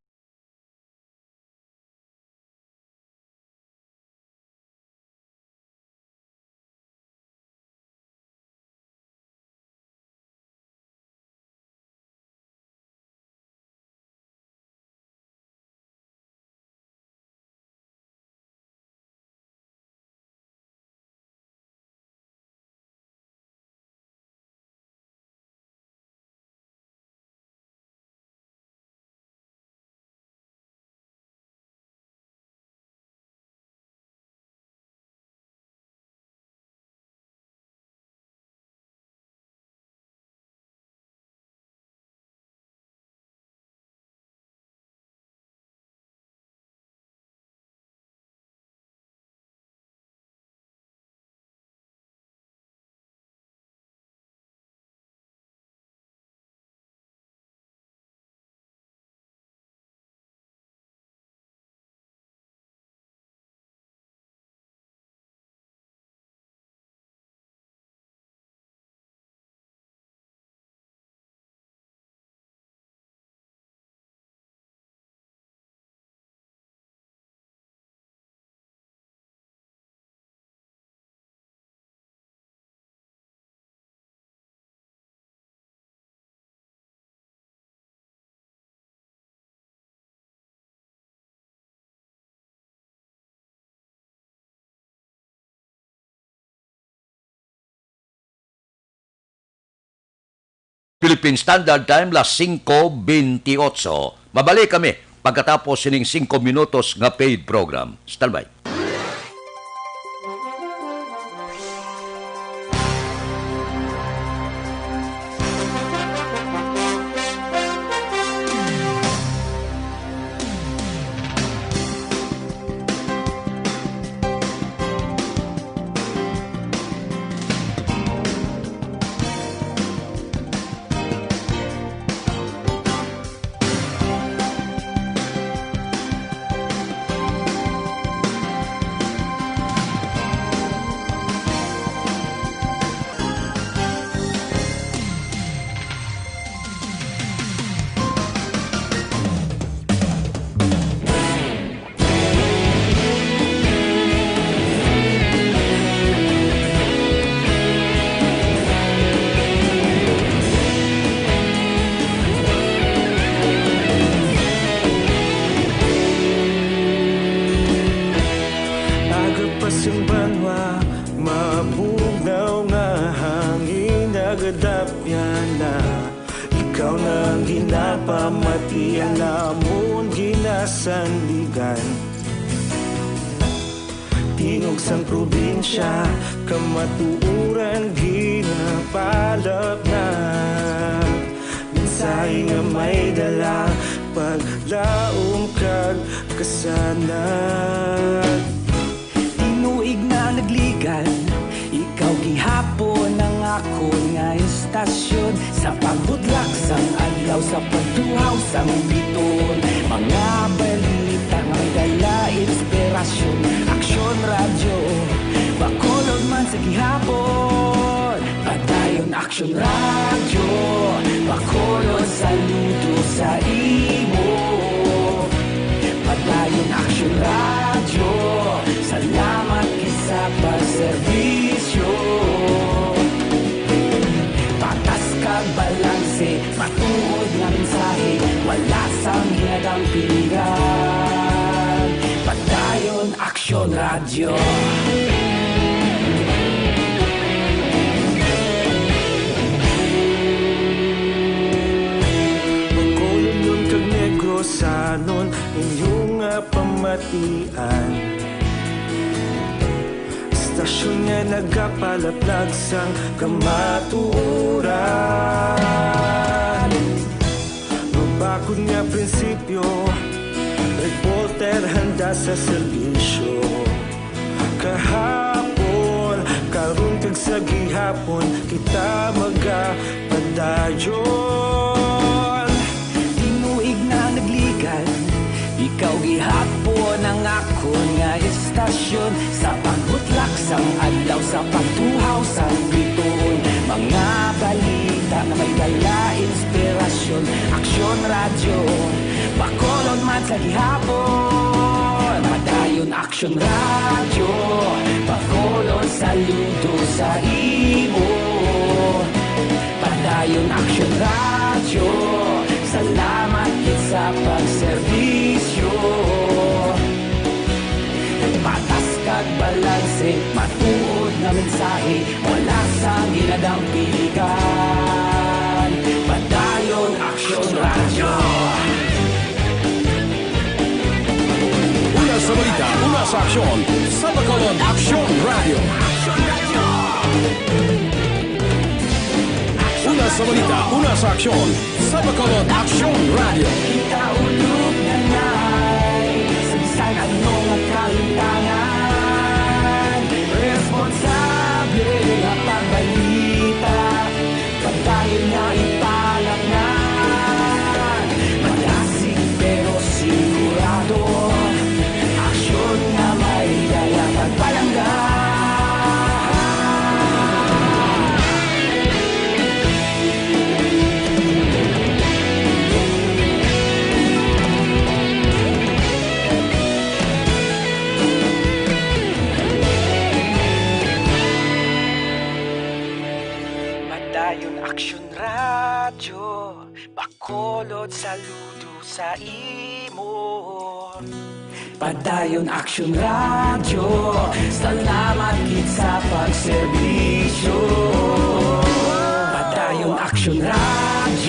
Philippine Standard Time, las singko bentiocho. Mabalik kami pagkatapos sining singko minutos nga paid program. Standby. Aga pa sing banwa, mabugnaw nga hangin nagadapyan na. Ikaw na ang ginapamatian namon, ginasandigan. Tingog sang probinsya, kamatuoran ginapalapnag. Mensahe nga may dala, paglaom kag kasanag. Tinuig na nagligan, ikaw gihapon ang akon nga istasyon. Sa pagbutlak sang adlaw, sa pagtuhaw sang biton, mga balita nga may dala inspirasyon. Aksyon Radyo, Bacolod man sa gihapon. Padayon Aksyon Radyo, Bacolod, saludo sa imo. Padayon Aksyon Radyo, salamat gid sa pagserbisyo. Patas kag balanse, matuod nga mensahe, wala sang ginadampigan. Padayon Aksyon Radyo. Bacolodnon kag Negrosanon, inyo nga pamatian. Istasyon nga nagapalaplag sang kamatuoran. Mabakod nga prinsipyo, reporter handa sa serbisyo. Kahapon, karon kag sa gihapon, kita magapadayon. Tinuig na nagligan, ikaw gihapon ang akon nga istasyon. Sa pagbutlak sang adlaw, sa pagtuhaw sang bituon, mga balita nga may dala inspirasyon. Aksyon Radyo, Bacolod man sa gihapon. Padayon Aksyon Radyo, Bacolod, saludo sa imo. Padayon Aksyon Radyo, salamat gid sa pagserbisyo. Patas kag balanse, matuod nga mensahe, wala sang ginadampigan. Padayon Aksyon Radyo. Una sa balita, una sa aksyon, sa Bacolod Aksyon Radyo. Una sa balita, una sa aksyon, sa Bacolod Aksyon Radyo. Kita ulog na nay, sa bisan ano nga kalimtangan, responsable nga pagbalita. Padayon nga ipalapngan, madasig pero sigurado, aksyon nga may dala pagpalangga. Padayon Aksyon Radyo, Bacolod, saludo sa imo. Padayon Aksyon Radyo, salamat gid sa pagserbisyo. Padayon Aksyon Radyo.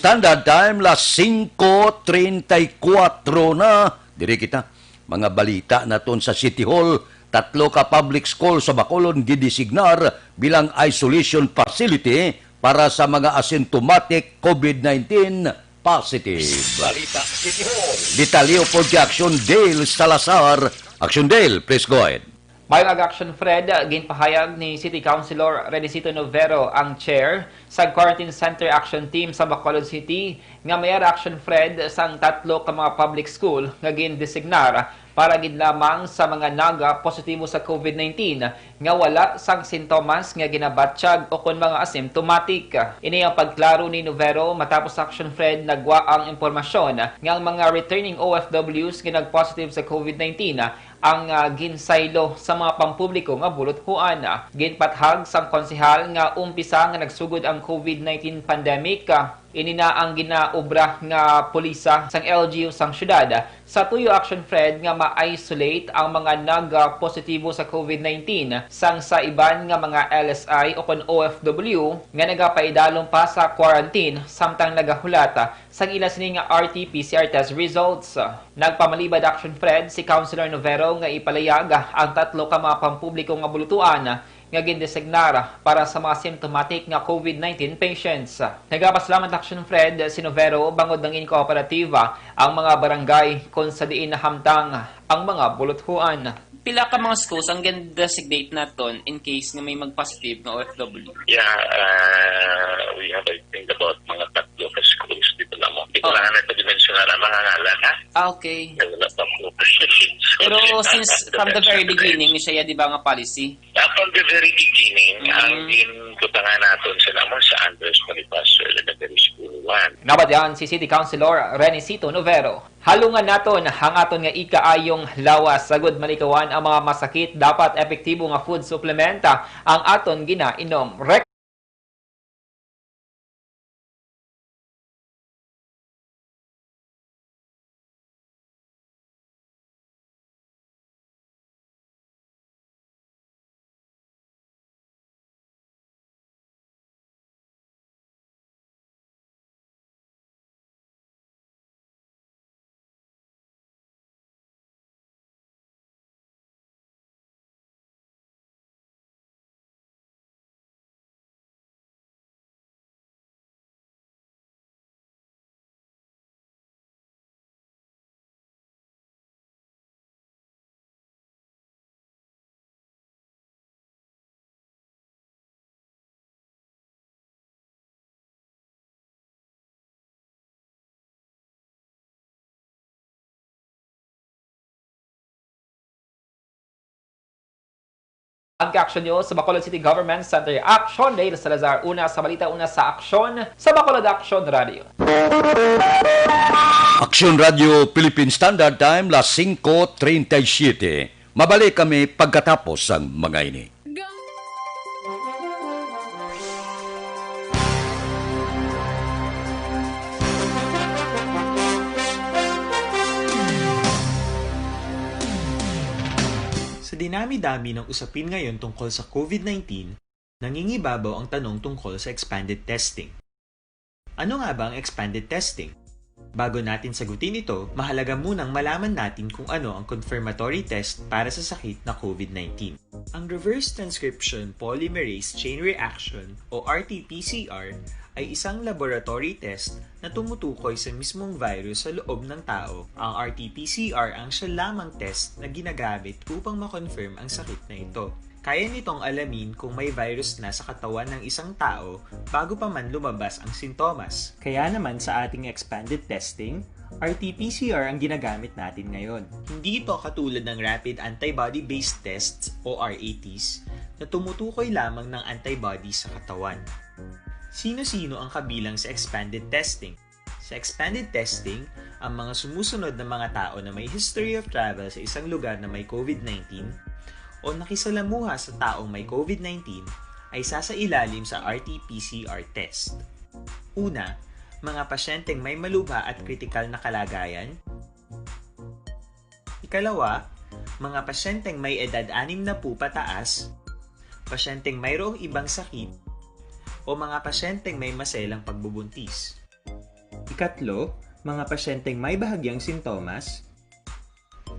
Standard Time, las singko treinta y cuatro na. Diri kita. Mga balita naton sa City Hall. Tatlo ka public school sa Bacolod gidesignar bilang isolation facility para sa mga asymptomatic COVID nineteen positive. Balita City Hall. Detalye pod kay Action Dale Salazar. Action Dale, please go ahead. Mayong aga, Action Fred, ginpahayag ni City Councilor Renicito Novero, ang chair sa Quarantine Center Action Team sa Bacolod City, nga may ara, Action Fred, sang tatlo ka mga public school nga gindesignar para gid lamang sa mga naga-positibo sa COVID nineteen nga wala sang sintomas nga ginabatyag o kon mga asymptomatic. Ini ang pagklaro ni Novero matapos, Action Fred, nagwa ang impormasyon nga ang mga returning O F Ws nga nag-positive sa COVID nineteen ang, ah, ginsaylo sa mga pampubliko nga buluthuan. Ginpathag sang konsehal nga umpisa nga nagsugod ang COVID nineteen pandemic, ah, ini na ang ginaobra nga pulisa sang L G U sang syudad sa tuyo, Action Fred, nga ma-isolate ang mga nag-positibo sa COVID nineteen sang sa iban nga mga L S I o kon O F W nga nagapaidalom pa sa quarantine samtang nagahulat sang ila sini nga R T P C R test results. Nagpamalibad, Action Fred, si Councilor Novero nga ipalayag ang tatlo ka mga pampubliko nga bulutuan nga gindesignar para sa mga symptomatic nga COVID nineteen patients. Nagapasalamat, Action Fred, si Novero bangod nangin kooperatiba ang mga barangay kon sa diin nahamtang ang mga buluthuan. Pila ka mga schools ang gin-designate naton in case nga may mag-positive nga O F W? Yeah, uh, we have, I think, about mga tatlo ka schools dito na mo. Hindi ko Oh. lang na ito dimensyonar ang mga ngalan, ha? Ah, okay. Kaya wala pa po. Pero since from the very beginning, siya, di ba, nga policy? Ah, from the very beginning, Mm. ang ginkutangan naton sila mo sa Andres Bonifacio Elementary School one. Nabatian si City Councilor Renicito Novero. Halungan naton ang aton nga ikaayong lawas. Sagod malikawan ang mga masakit, dapat epektibo nga food supplement ang aton ginainom. Rec- Ang Action News sa Bacolod City Government Center. Action, Dale Salazar. Una sa balita, una sa aksyon sa Bacolod Action Radio. Action Radio Philippine Standard Time, las singko treinta y siete. Mabalik kami pagkatapos sang mga ini. Sa dinami-dami ng usapin ngayon tungkol sa COVID nineteen, nangingibabaw ang tanong tungkol sa expanded testing. Ano nga ba ang expanded testing? Bago natin sagutin ito, mahalaga munang malaman natin kung ano ang confirmatory test para sa sakit na COVID nineteen. Ang reverse transcription polymerase chain reaction o R T P C R ay isang laboratory test na tumutukoy sa mismong virus sa loob ng tao. Ang R T P C R ang siya lamang test na ginagamit upang ma-confirm ang sakit na ito. Kaya nitong alamin kung may virus na sa katawan ng isang tao bago pa man lumabas ang sintomas. Kaya naman sa ating expanded testing, R T P C R ang ginagamit natin ngayon. Hindi ito katulad ng rapid antibody-based tests o R A Ts na tumutukoy lamang ng antibody sa katawan. Sino-sino ang kabilang sa expanded testing? Sa expanded testing, ang mga sumusunod na mga tao na may history of travel sa isang lugar na may COVID nineteen o nakisalamuha sa taong may COVID nineteen ay sasailalim sa R T P C R test. Una, mga pasyenteng may malubha at kritikal na kalagayan. Ikalawa, mga pasyenteng may edad anim na po pataas, pasyenteng mayroong ibang sakit, o mga pasyenteng may maselang pagbubuntis. Katlo, mga pasyenteng may bahagyang sintomas.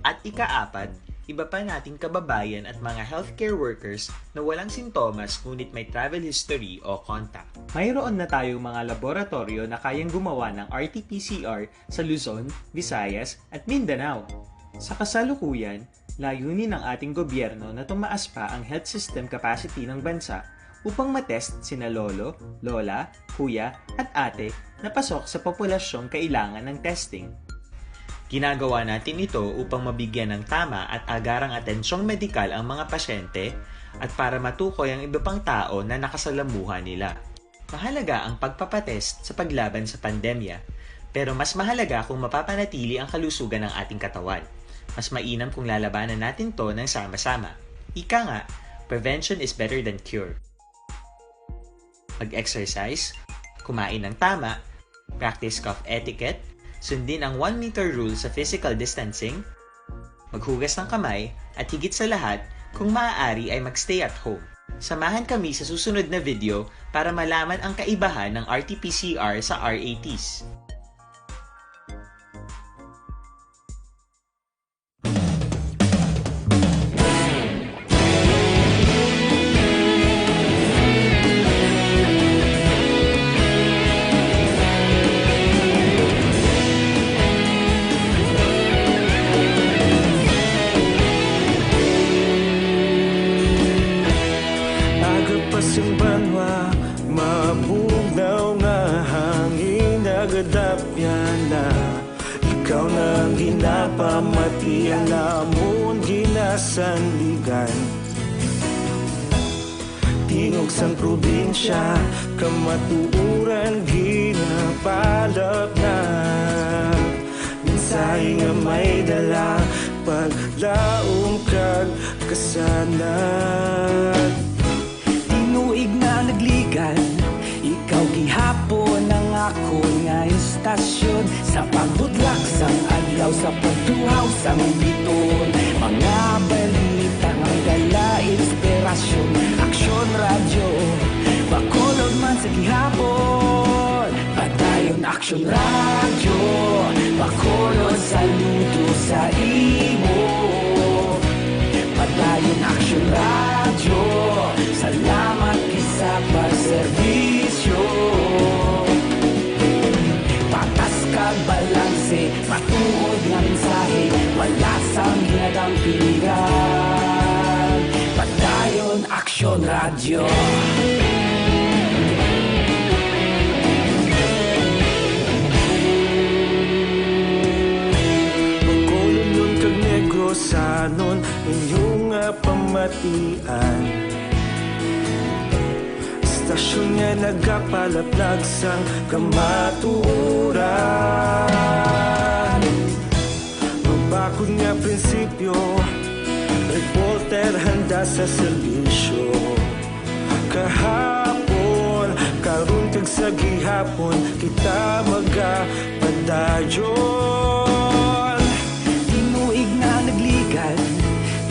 At ikaapat, iba pa nating kababayan at mga healthcare workers na walang sintomas ngunit may travel history o contact. Mayroon na tayong mga laboratoryo na kayang gumawa ng R T P C R sa Luzon, Visayas, at Mindanao. Sa kasalukuyan, layunin ng ating gobyerno na tumaas pa ang health system capacity ng bansa upang matest sina lolo, lola, kuya, at ate na pasok sa populasyong kailangan ng testing. Ginagawa natin ito upang mabigyan ng tama at agarang atensyong medikal ang mga pasyente at para matukoy ang iba pang tao na nakasalamuha nila. Mahalaga ang pagpapatest sa paglaban sa pandemya, pero mas mahalaga kung mapapanatili ang kalusugan ng ating katawan. Mas mainam kung lalabanan natin 'to ng sama-sama. Ika nga, prevention is better than cure. Mag-exercise, kumain ng tama, practice cough etiquette, sundin ang one meter rule sa physical distancing, maghugas ng kamay, at higit sa lahat, kung maaari ay mag-stay at home. Samahan kami sa susunod na video para malaman ang kaibahan ng R T P C R sa R A Ts. Aga pa sing banwa, mabugnaw nga hangin, nagadapyan na. Ikaw na ang ginapamati, ang amon ginasandigan. Tingog sang probinsya, kamatuoran ginapalapnag. Mensahe nga may dala, paglaom kag kasanag. Tinuig na nagligan, ikaw gihapon ang akon nga istasyon. Sa pagbutlak sang adlaw, sa pagtuhaw sang bituon, mga balita nga may dala inspirasyon. Aksyon Radyo, Bacolod man sa gihapon. Padayon Aksyon Radyo, Bacolod, saludo sa imo. Padayon Aksyon Radyo, salamat gid sa pagserbisyo. Patas kag balanse, matuod nga mensahe, wala sang ginadampigan. Padayon Aksyon Radyo. Bacolodnon kag Negrosanon, inyo nga pamatian. Istasyon nga nagapalaplag sang kamatuoran. Mabakod nga prinsipyo, reporter handa sa serbisyo. Kahapon, karon kag sa gihapon, kita magapadayon. Tinuig na nagligan,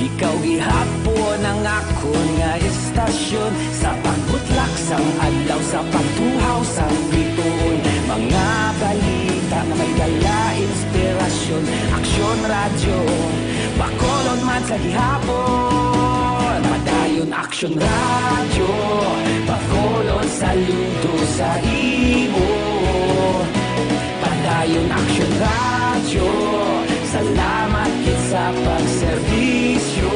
ikaw gihapon ang akon nga istasyon. Sa pagbutlak sang adlaw, sa pagtuhaw sang bituon, mga balita nga may dala inspirasyon. Aksyon Radyo, Bacolod man sa gihapon. Padayon Aksyon Radyo, Bacolod, saludo sa imo. Padayon Aksyon Radyo, salamat gid sa pagserbisyo.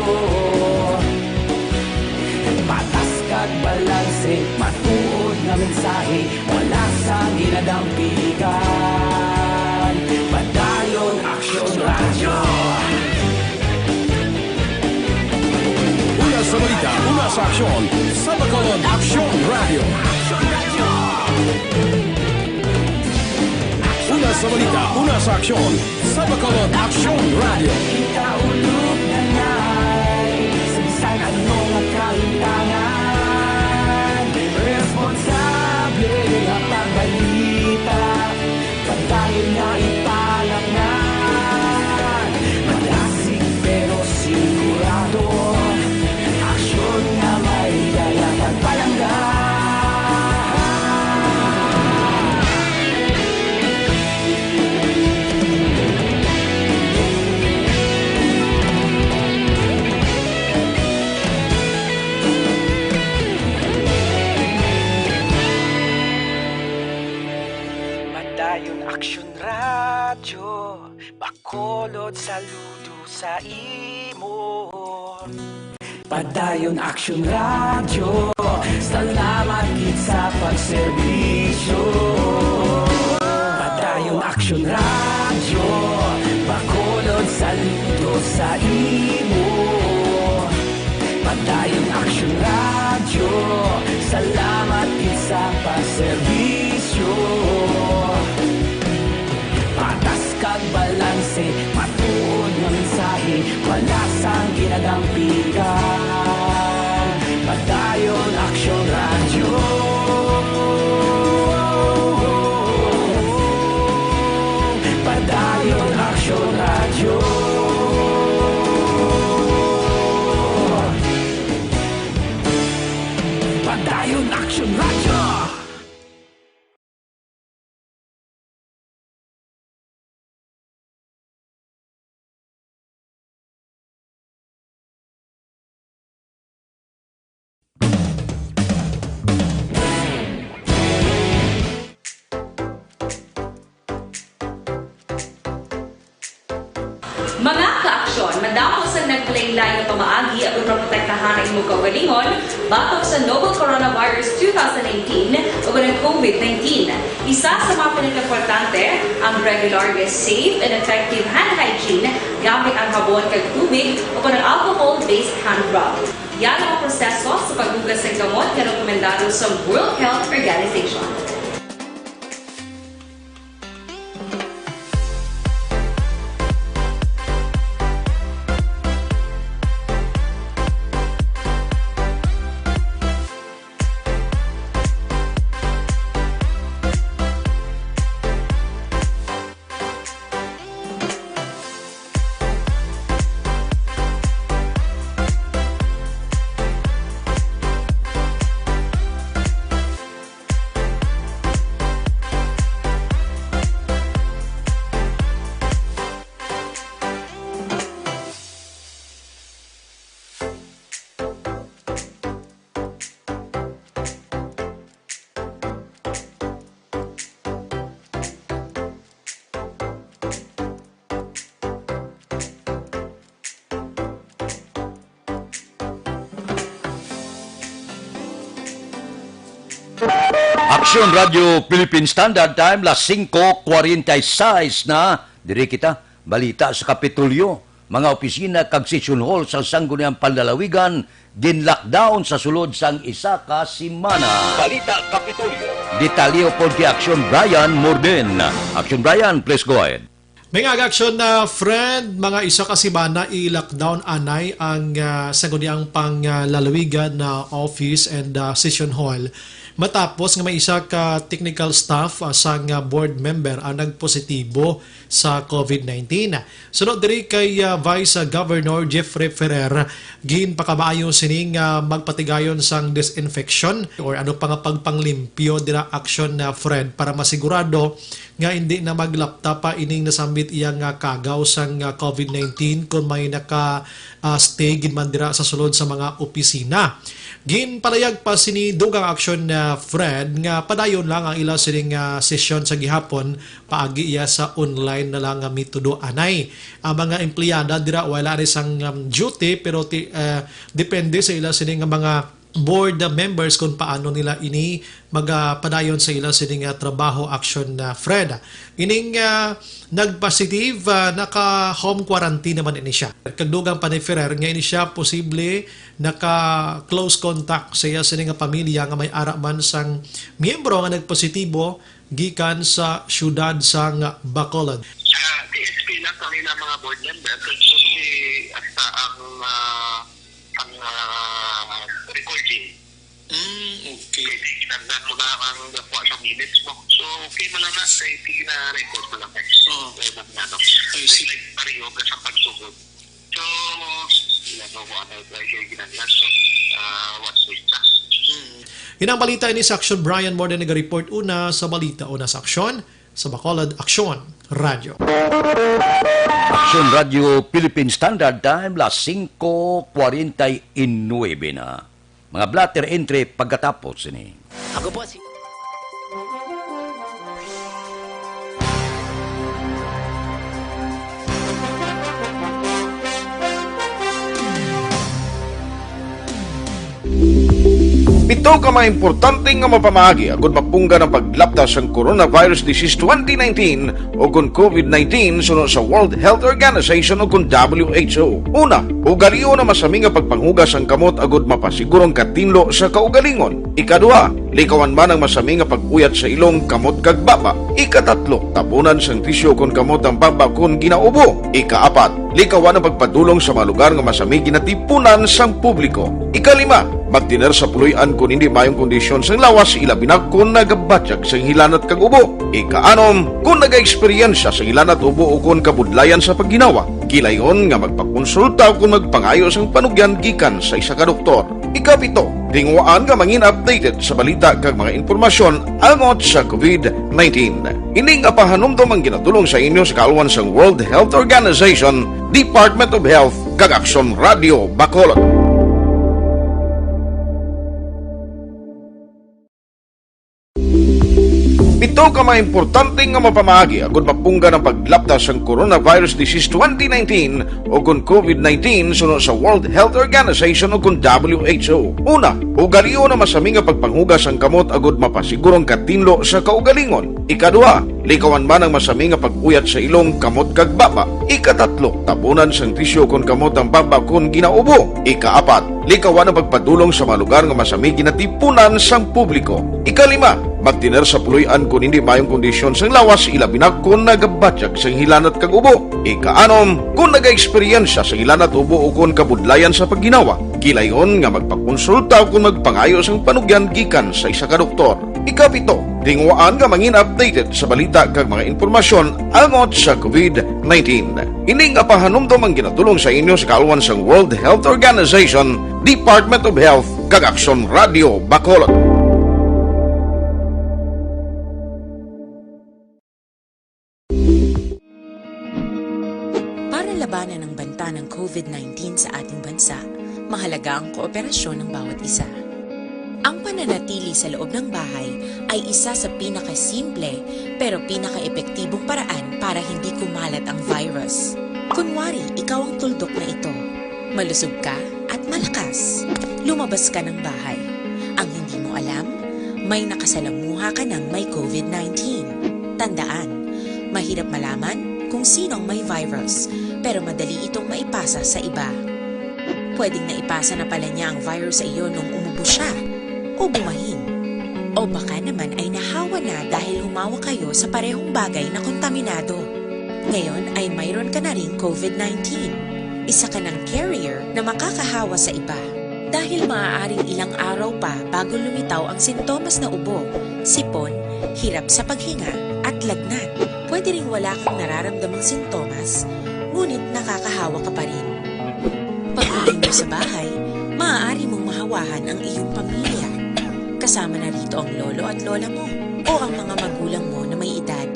Patas kag balanse, matuod nga mensahe, wala sang ginadampigan. Padayon Aksyon Radyo. Una sa balita, una sa aksyon, sa Bacolod Aksyon Radyo. Una sa balita, una sa aksyon, sa Bacolod Aksyon Radyo. Kita ulog na nai, sa bisan ano nga kahitangan, responsable nga pagbalita. Padayon nga ipalapngan, madasig pero sigurado, aksyon nga may dala pagpalangga. Saludo sa imo. Padayon Aksyon Radyo, salamat gid sa pagserbisyo. Padayon Aksyon Radyo, Bacolod, saludo sa imo. Padayon Aksyon Radyo, salamat gid sa pagserbisyo. Patas kag balanse, matuod nga mensahe, wala sang ginadampigan. Padayon Aksyon Radyo. Padayon Aksyon Radyo. Padayon Aksyon Radyo. Mga ka-aksyon, madamo sang naglain-lain nga pamaagi aron maprotektahan ang imo kaugalingon batok sa novel coronavirus two thousand nineteen o ang COVID nineteen. Isa sa mga pinakaimportante, ang regular nga safe and effective hand hygiene gamit ang habon kag tubig o ang alcohol-based hand rub. Yan ang proseso sa paghugas ng kamot nga rekomendado sa World Health Organization. Aksyon Radyo Philippine Standard Time, las singko kwarenta y seis na. Diri kita, balita sa Kapitolyo. Mga opisina kag session hall sa Sangguniang Panlalawigan gin-lockdown sa sulod sang isa ka semana. Balita Kapitolyo. Detalye pod kay Aksyon Brian Morden. Aksyon Brian, please go ahead. May nga aksyon na, friend, mga isa ka semana i-lockdown anay ang, ah, Sangguniang Panlalawigan na office and, ah, session hall matapos nga may isa ka technical staff, ah, sang, ah, board member ang nagpositibo sa COVID nineteen. Suno diri kay, ah, Vice, ah, Governor Jeffrey Ferrer, ginpakamaayo sini nga magpatigayon sang disinfection or ano pa nga pagpanglimpyo dira, aksyon na, friend, para masigurado nga hindi na maglapta pa ining nasambit iya nga kagaw sang, ah, COVID nineteen kung may naka, ah, stay gid man dira sa sulod sa mga opisina. Ginpalayag pa sini dugang aksyon na, friend, nga padayon lang ang ila sining, ah, sesyon sa gihapon paagi iya sa online na lang nga metodo anay. Ang mga empleyada dira wala ni sang, um, duty, pero ti-, ah, depende sa ila sini nga mga board members kung paano nila ini magapadayon sa ila sini nga trabaho, aksyon na, friend. Ining, ah, nagpositive, ah, naka-home quarantine naman ini siya. Kag dugang pa ni Ferrer nga ini siya posible naka-close contact sa iya sini nga pamilya nga may ara man sang miyembro nga nagpositibo gikan sa siyudad sang Bacolod. Ah, T S P lang ang ilang mga board member, kag si, hasta ang, ah, ang, ah, recording. Mm, okay. Kay di ginagdan mo na ang nakuha sa minutes mo. So, okay mo lang na, kay di na record mo lang, eh. Oo. Kaya mag-, ano, I see. Like, pareho ka sa pagsugod. So, wala ko kung ano, like, yung ginagdan, so, ah, what's with that? Mm. Inang balita ini sa Aksyon Brian Morden naga-report una sa balita, una sa aksyon, sa Bacolod Aksyon Radyo. Aksyon Radyo Philippine Standard Time, las singko kwarenta y nuebe na. Mga blotter entry pagkatapos sini. Ako po si Ito ka mga importante nga mapamaagi agud mapunggan ang paglapta sang coronavirus disease twenty nineteen o kon covid nineteen suno sa World Health Organization o kon W H O. Una, ugalion ang masami nga pagpanghugas sang kamot agud mapasiguro ang katinlo sa kaugalingon. Ikaduha, likawan man ang masami nga pag-uyat sa ilong, kamot kag baba. Ikatatlo, tabunan sang tisyu kon kamot ang baba kon ginaubo. Ikaapat, likawan ang pagpadulong sa mga lugar nga masami ginatipunan sang publiko. Ikalima, magtener sa puloy-an kon hindi maayong kondisyon sang lawas, ilabi na kon nagabatyag sang hilanat kag ubo. Ikaanom, kon nagaeksperyensya sang hilanat, ubo, o kon kabudlayan sa pagginawa, kilayon nga magpakonsulta o kon magpangayo sang panugyan gikan sa isa ka doktor. Ikapito, tinguhaan nga mangin updated sa balita kag mga impormasyon angot sa covid nineteen. Ini nga pahanumdom ang ginatulong sa inyo sa kaalwan sang World Health Organization, Department of Health, kag Aksyon Radio Bacolod. Pito ka mga importante nga mapamaagi agud mapunggan ang paglapta sang coronavirus disease twenty nineteen o kon covid nineteen suno sa World Health Organization o kon W H O. Una, ugalion ang masami nga pagpanghugas sang kamot agud mapasiguro ang katinlo sa kaugalingon. Ikaduha, likawan man ang masami nga pag-uyat sa ilong, kamot kag baba. Ikatatlo, tabunan sang tisyu kon kamot ang baba kon ginaubo. Ikaapat, likawan ang pagpadulong sa mga lugar nga masami ginatipunan sang publiko. Ikalima, magtener sa puloy-an kon hindi maayong kondisyon sang lawas, ilabi na kon nagabatyag sang hilanat kag ubo. Ikaanom, kon nagaeksperyensya sang hilanat, ubo, o kon kabudlayan sa pagginawa, kilayon nga magpakonsulta o kon magpangayo sang panugyan gikan sa isa ka doktor. Ikapito, tinguhaan nga mangin updated sa balita kag mga impormasyon angot sa covid nineteen. Ini nga pahanumdom ang ginatulong sa inyo sa kaalwan sang World Health Organization, Department of Health, kag Aksyon Radio Bacolod. Para labanan ang banta ng covid nineteen sa ating bansa, mahalaga ang kooperasyon ng bawat isa. Ang pananatili sa loob ng bahay ay isa sa pinakasimple pero pinakaepektibong paraan para hindi kumalat ang virus. Kunwari, ikaw ang tuldok na ito. Malusog ka at malakas. Lumabas ka ng bahay. Ang hindi mo alam, may nakasalamuha ka ng may covid nineteen. Tandaan, mahirap malaman kung sino ang may virus, pero madali itong maipasa sa iba. Pwedeng naipasa na pala niya ang virus sa iyo nung umubo siya o bumahin. O baka naman ay nahawa na dahil humawak kayo sa parehong bagay na kontaminado. Ngayon ay mayroon ka na ring covid nineteen. Isa ka ng carrier na makakahawa sa iba. Dahil maaaring ilang araw pa bago lumitaw ang sintomas na ubo, sipon, hirap sa paghinga, at lagnat. Pwede ring wala kang nararamdamang sintomas, ngunit nakakahawa ka pa rin. Pag-uwi mo sa bahay, maaari mong mahawahan ang iyong pamilya. Kasama na rito ang lolo at lola mo o ang mga magulang mo na may edad.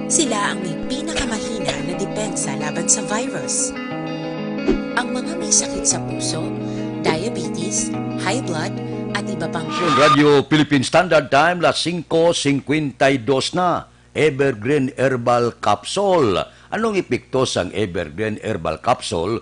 Sila ang may pinakamahina na depensa laban sa virus. Ang mga may sakit sa puso, diabetes, high blood, at iba pang Radyo Philippine Standard Time, las singko singkwenta y dos na. Evergreen Herbal Capsule. Anong epekto sang Evergreen Herbal Capsule?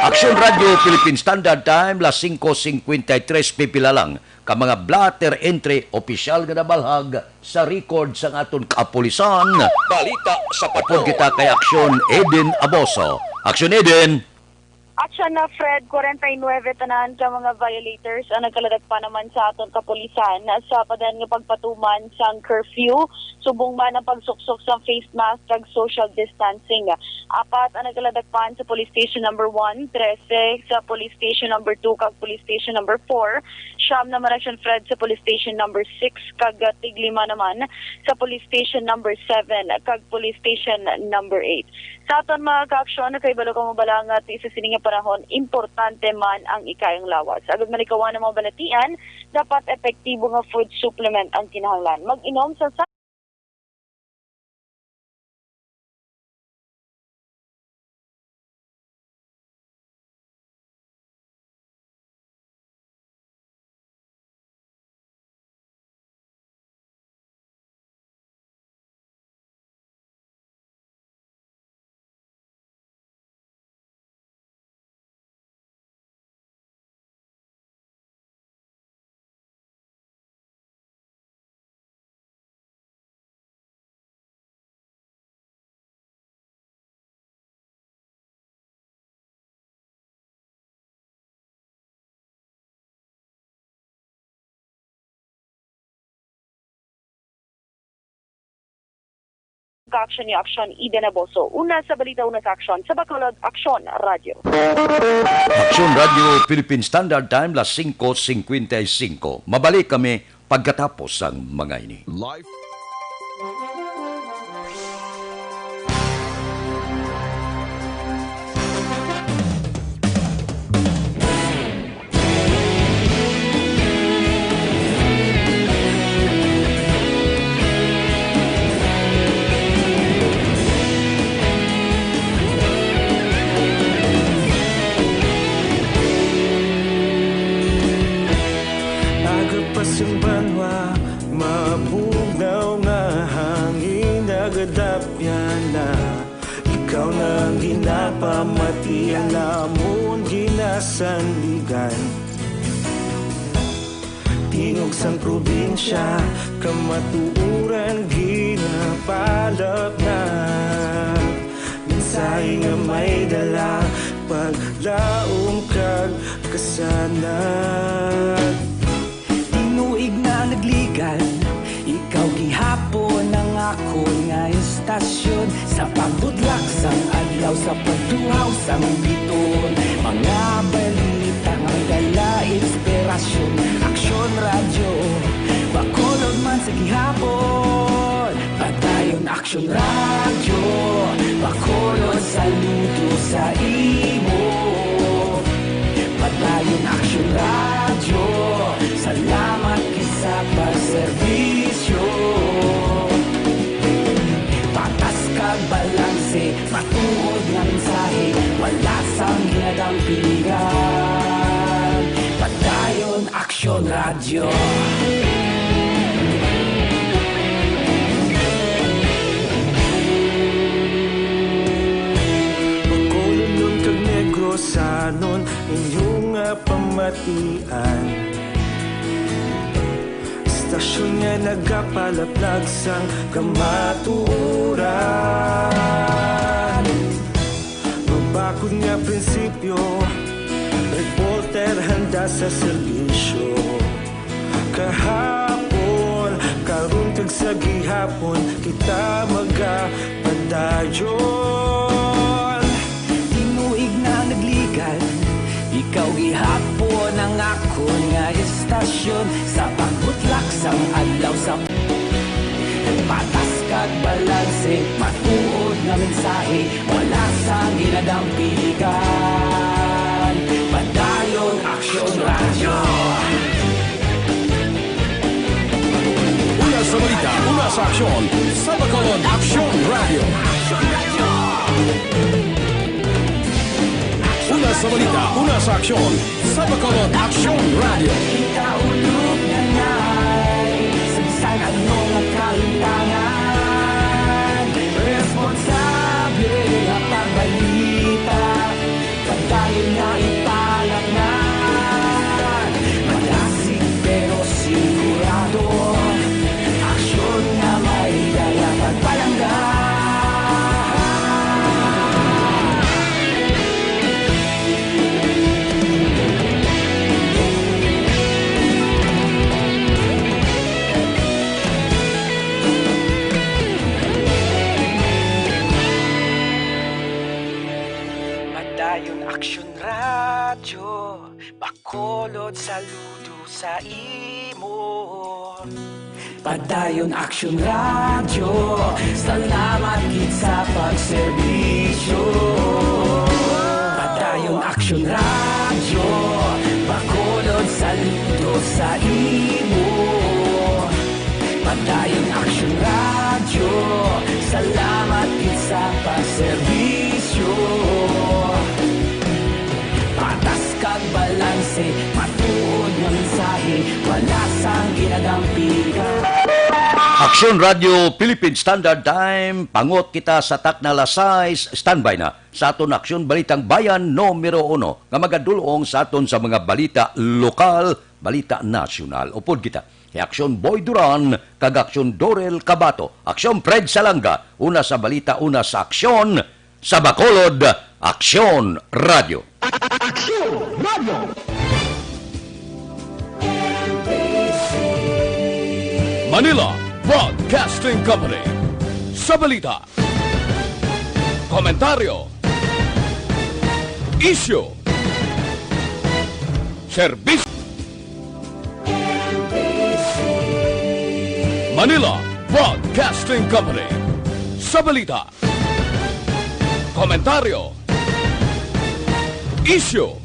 Aksyon Radyo Philippine Standard Time, las singko singkwenta y tres, pipila lang ka mga blotter entry, opisyal nga nabalhag sa record sang aton kapulisan. Balita sa Upod Patrol. Kita kay Aksyon Eden Aboso. Aksyon Eden. Action na, Fred, kwarenta y nuebe tanan ka mga violators ang nagkaladakpan naman sa aton kapulisan sa padayon nga pagpatuman sang curfew, subong man ang pagsuksok sang face mask kag social distancing. Apat ang nagkaladakpan sa Police Station Number One, trese sa Police Station Number Two kag Police Station Number Four, siyam naman, Action Fred, sa Police Station Number Six kag, ah, tiglima naman sa Police Station Number Seven kag Police Station Number Eight. Sa aton mga kaaksyon, nakahibalo kamo bala nga ti sa sini nga panahon, importante man ang ikaayong lawas. Agud malikawan ang mga balatian, dapat epektibo nga food supplement ang kinahanglan. Mag-inom sa sa Kaaksyon ni Aksyon Eden Aboso. Una sa balita, una sa aksyon. Sa Bacolod, Aksyon Radyo. Aksyon Radyo, Philippine Standard Time, las singko singkwenta y singko. Mabalik kami pagkatapos sang mga ini. Life. Aga pa sing banwa, mabugnaw nga hangin nagadapyan na. Ikaw na ang ginapamati, ang lamon ginasandigan. Tingog sang probinsya, kamatuoran ginapalapnag. Mensahe nga may dala, paglaom kag kasanag. Tinuig na nagligad, ikaw gihapon ang akon nga estasyon. Sa pagbutlak sang adlaw, sa pagduhaw sang biton, mga balita nga dala inspirasyon. Aksyon Radyo, Bacolod man sa gihapon. Padayon Aksyon Radyo, Bacolod, saludo sa imo. Padayon Aksyon Radyo, salamat gid sa pagserbisyo. Patas kag balanse, matuod nga mensahe, wala sang ginadampingan. Padayon Aksyon Radyo. Bacolodnon kag Negrosanon, inyo nga pamatian. Estasyon nga nagapalaplag sang kamatuoran. Mabakod nga prinsipyo, reporter handa sa serbisyo. Kahapon, karon kag sa gihapon, kita magapadayon. Tinuig na nagligad, ikaw gihapon ang akon nga estasyon. Sa pagbutlak sang adlaw, sa patas kag balanse, matuod nga mensahe, wala sang ginadampingan. Padayon Aksyon Radyo. Una sa balita, una sa aksyon, sa Bacolod Aksyon Radyo. Una sa balita, una sa aksyon, sa Bacolod Aksyon Radyo. Kita ulog na ngay, sa bisan ano nga kahitangan, responsable nga pagbalita, padayon nga ipalapngan. Madasig pero sigurado, aksyon nga may dala pagpalangga. Yun Aksyon Radyo, Bacolod, saludo sa imo. Padayon Aksyon Radyo, salamat gid sa pagserbisyo. Padayon Aksyon Radyo, Bacolod, saludo sa imo. Padayon Aksyon Radyo, salamat gid sa pagserbisyo. Patas kag balanse, matuod nga mensahe, wala sang ginadampigan. Aksyon Radyo Philippine Standard Time, pangot kita sa takna alas sais, standby na sa aton Aksyon Balitang Bayan numero uno nga magadulong sa aton sa mga balita lokal, balita nasyonal. Upod kita kay Aksyon Boy Duran kag Aksyon Dorel Cabato, Aksyon Fred Salanga, una sa balita, una sa aksyon, sa Bacolod, Aksyon Radyo. Aksyon Radyo. Manila Broadcasting Company. Sa balita, komentaryo, isyu, serbisyo. Manila Broadcasting Company. Sa balita, komentaryo, isyu,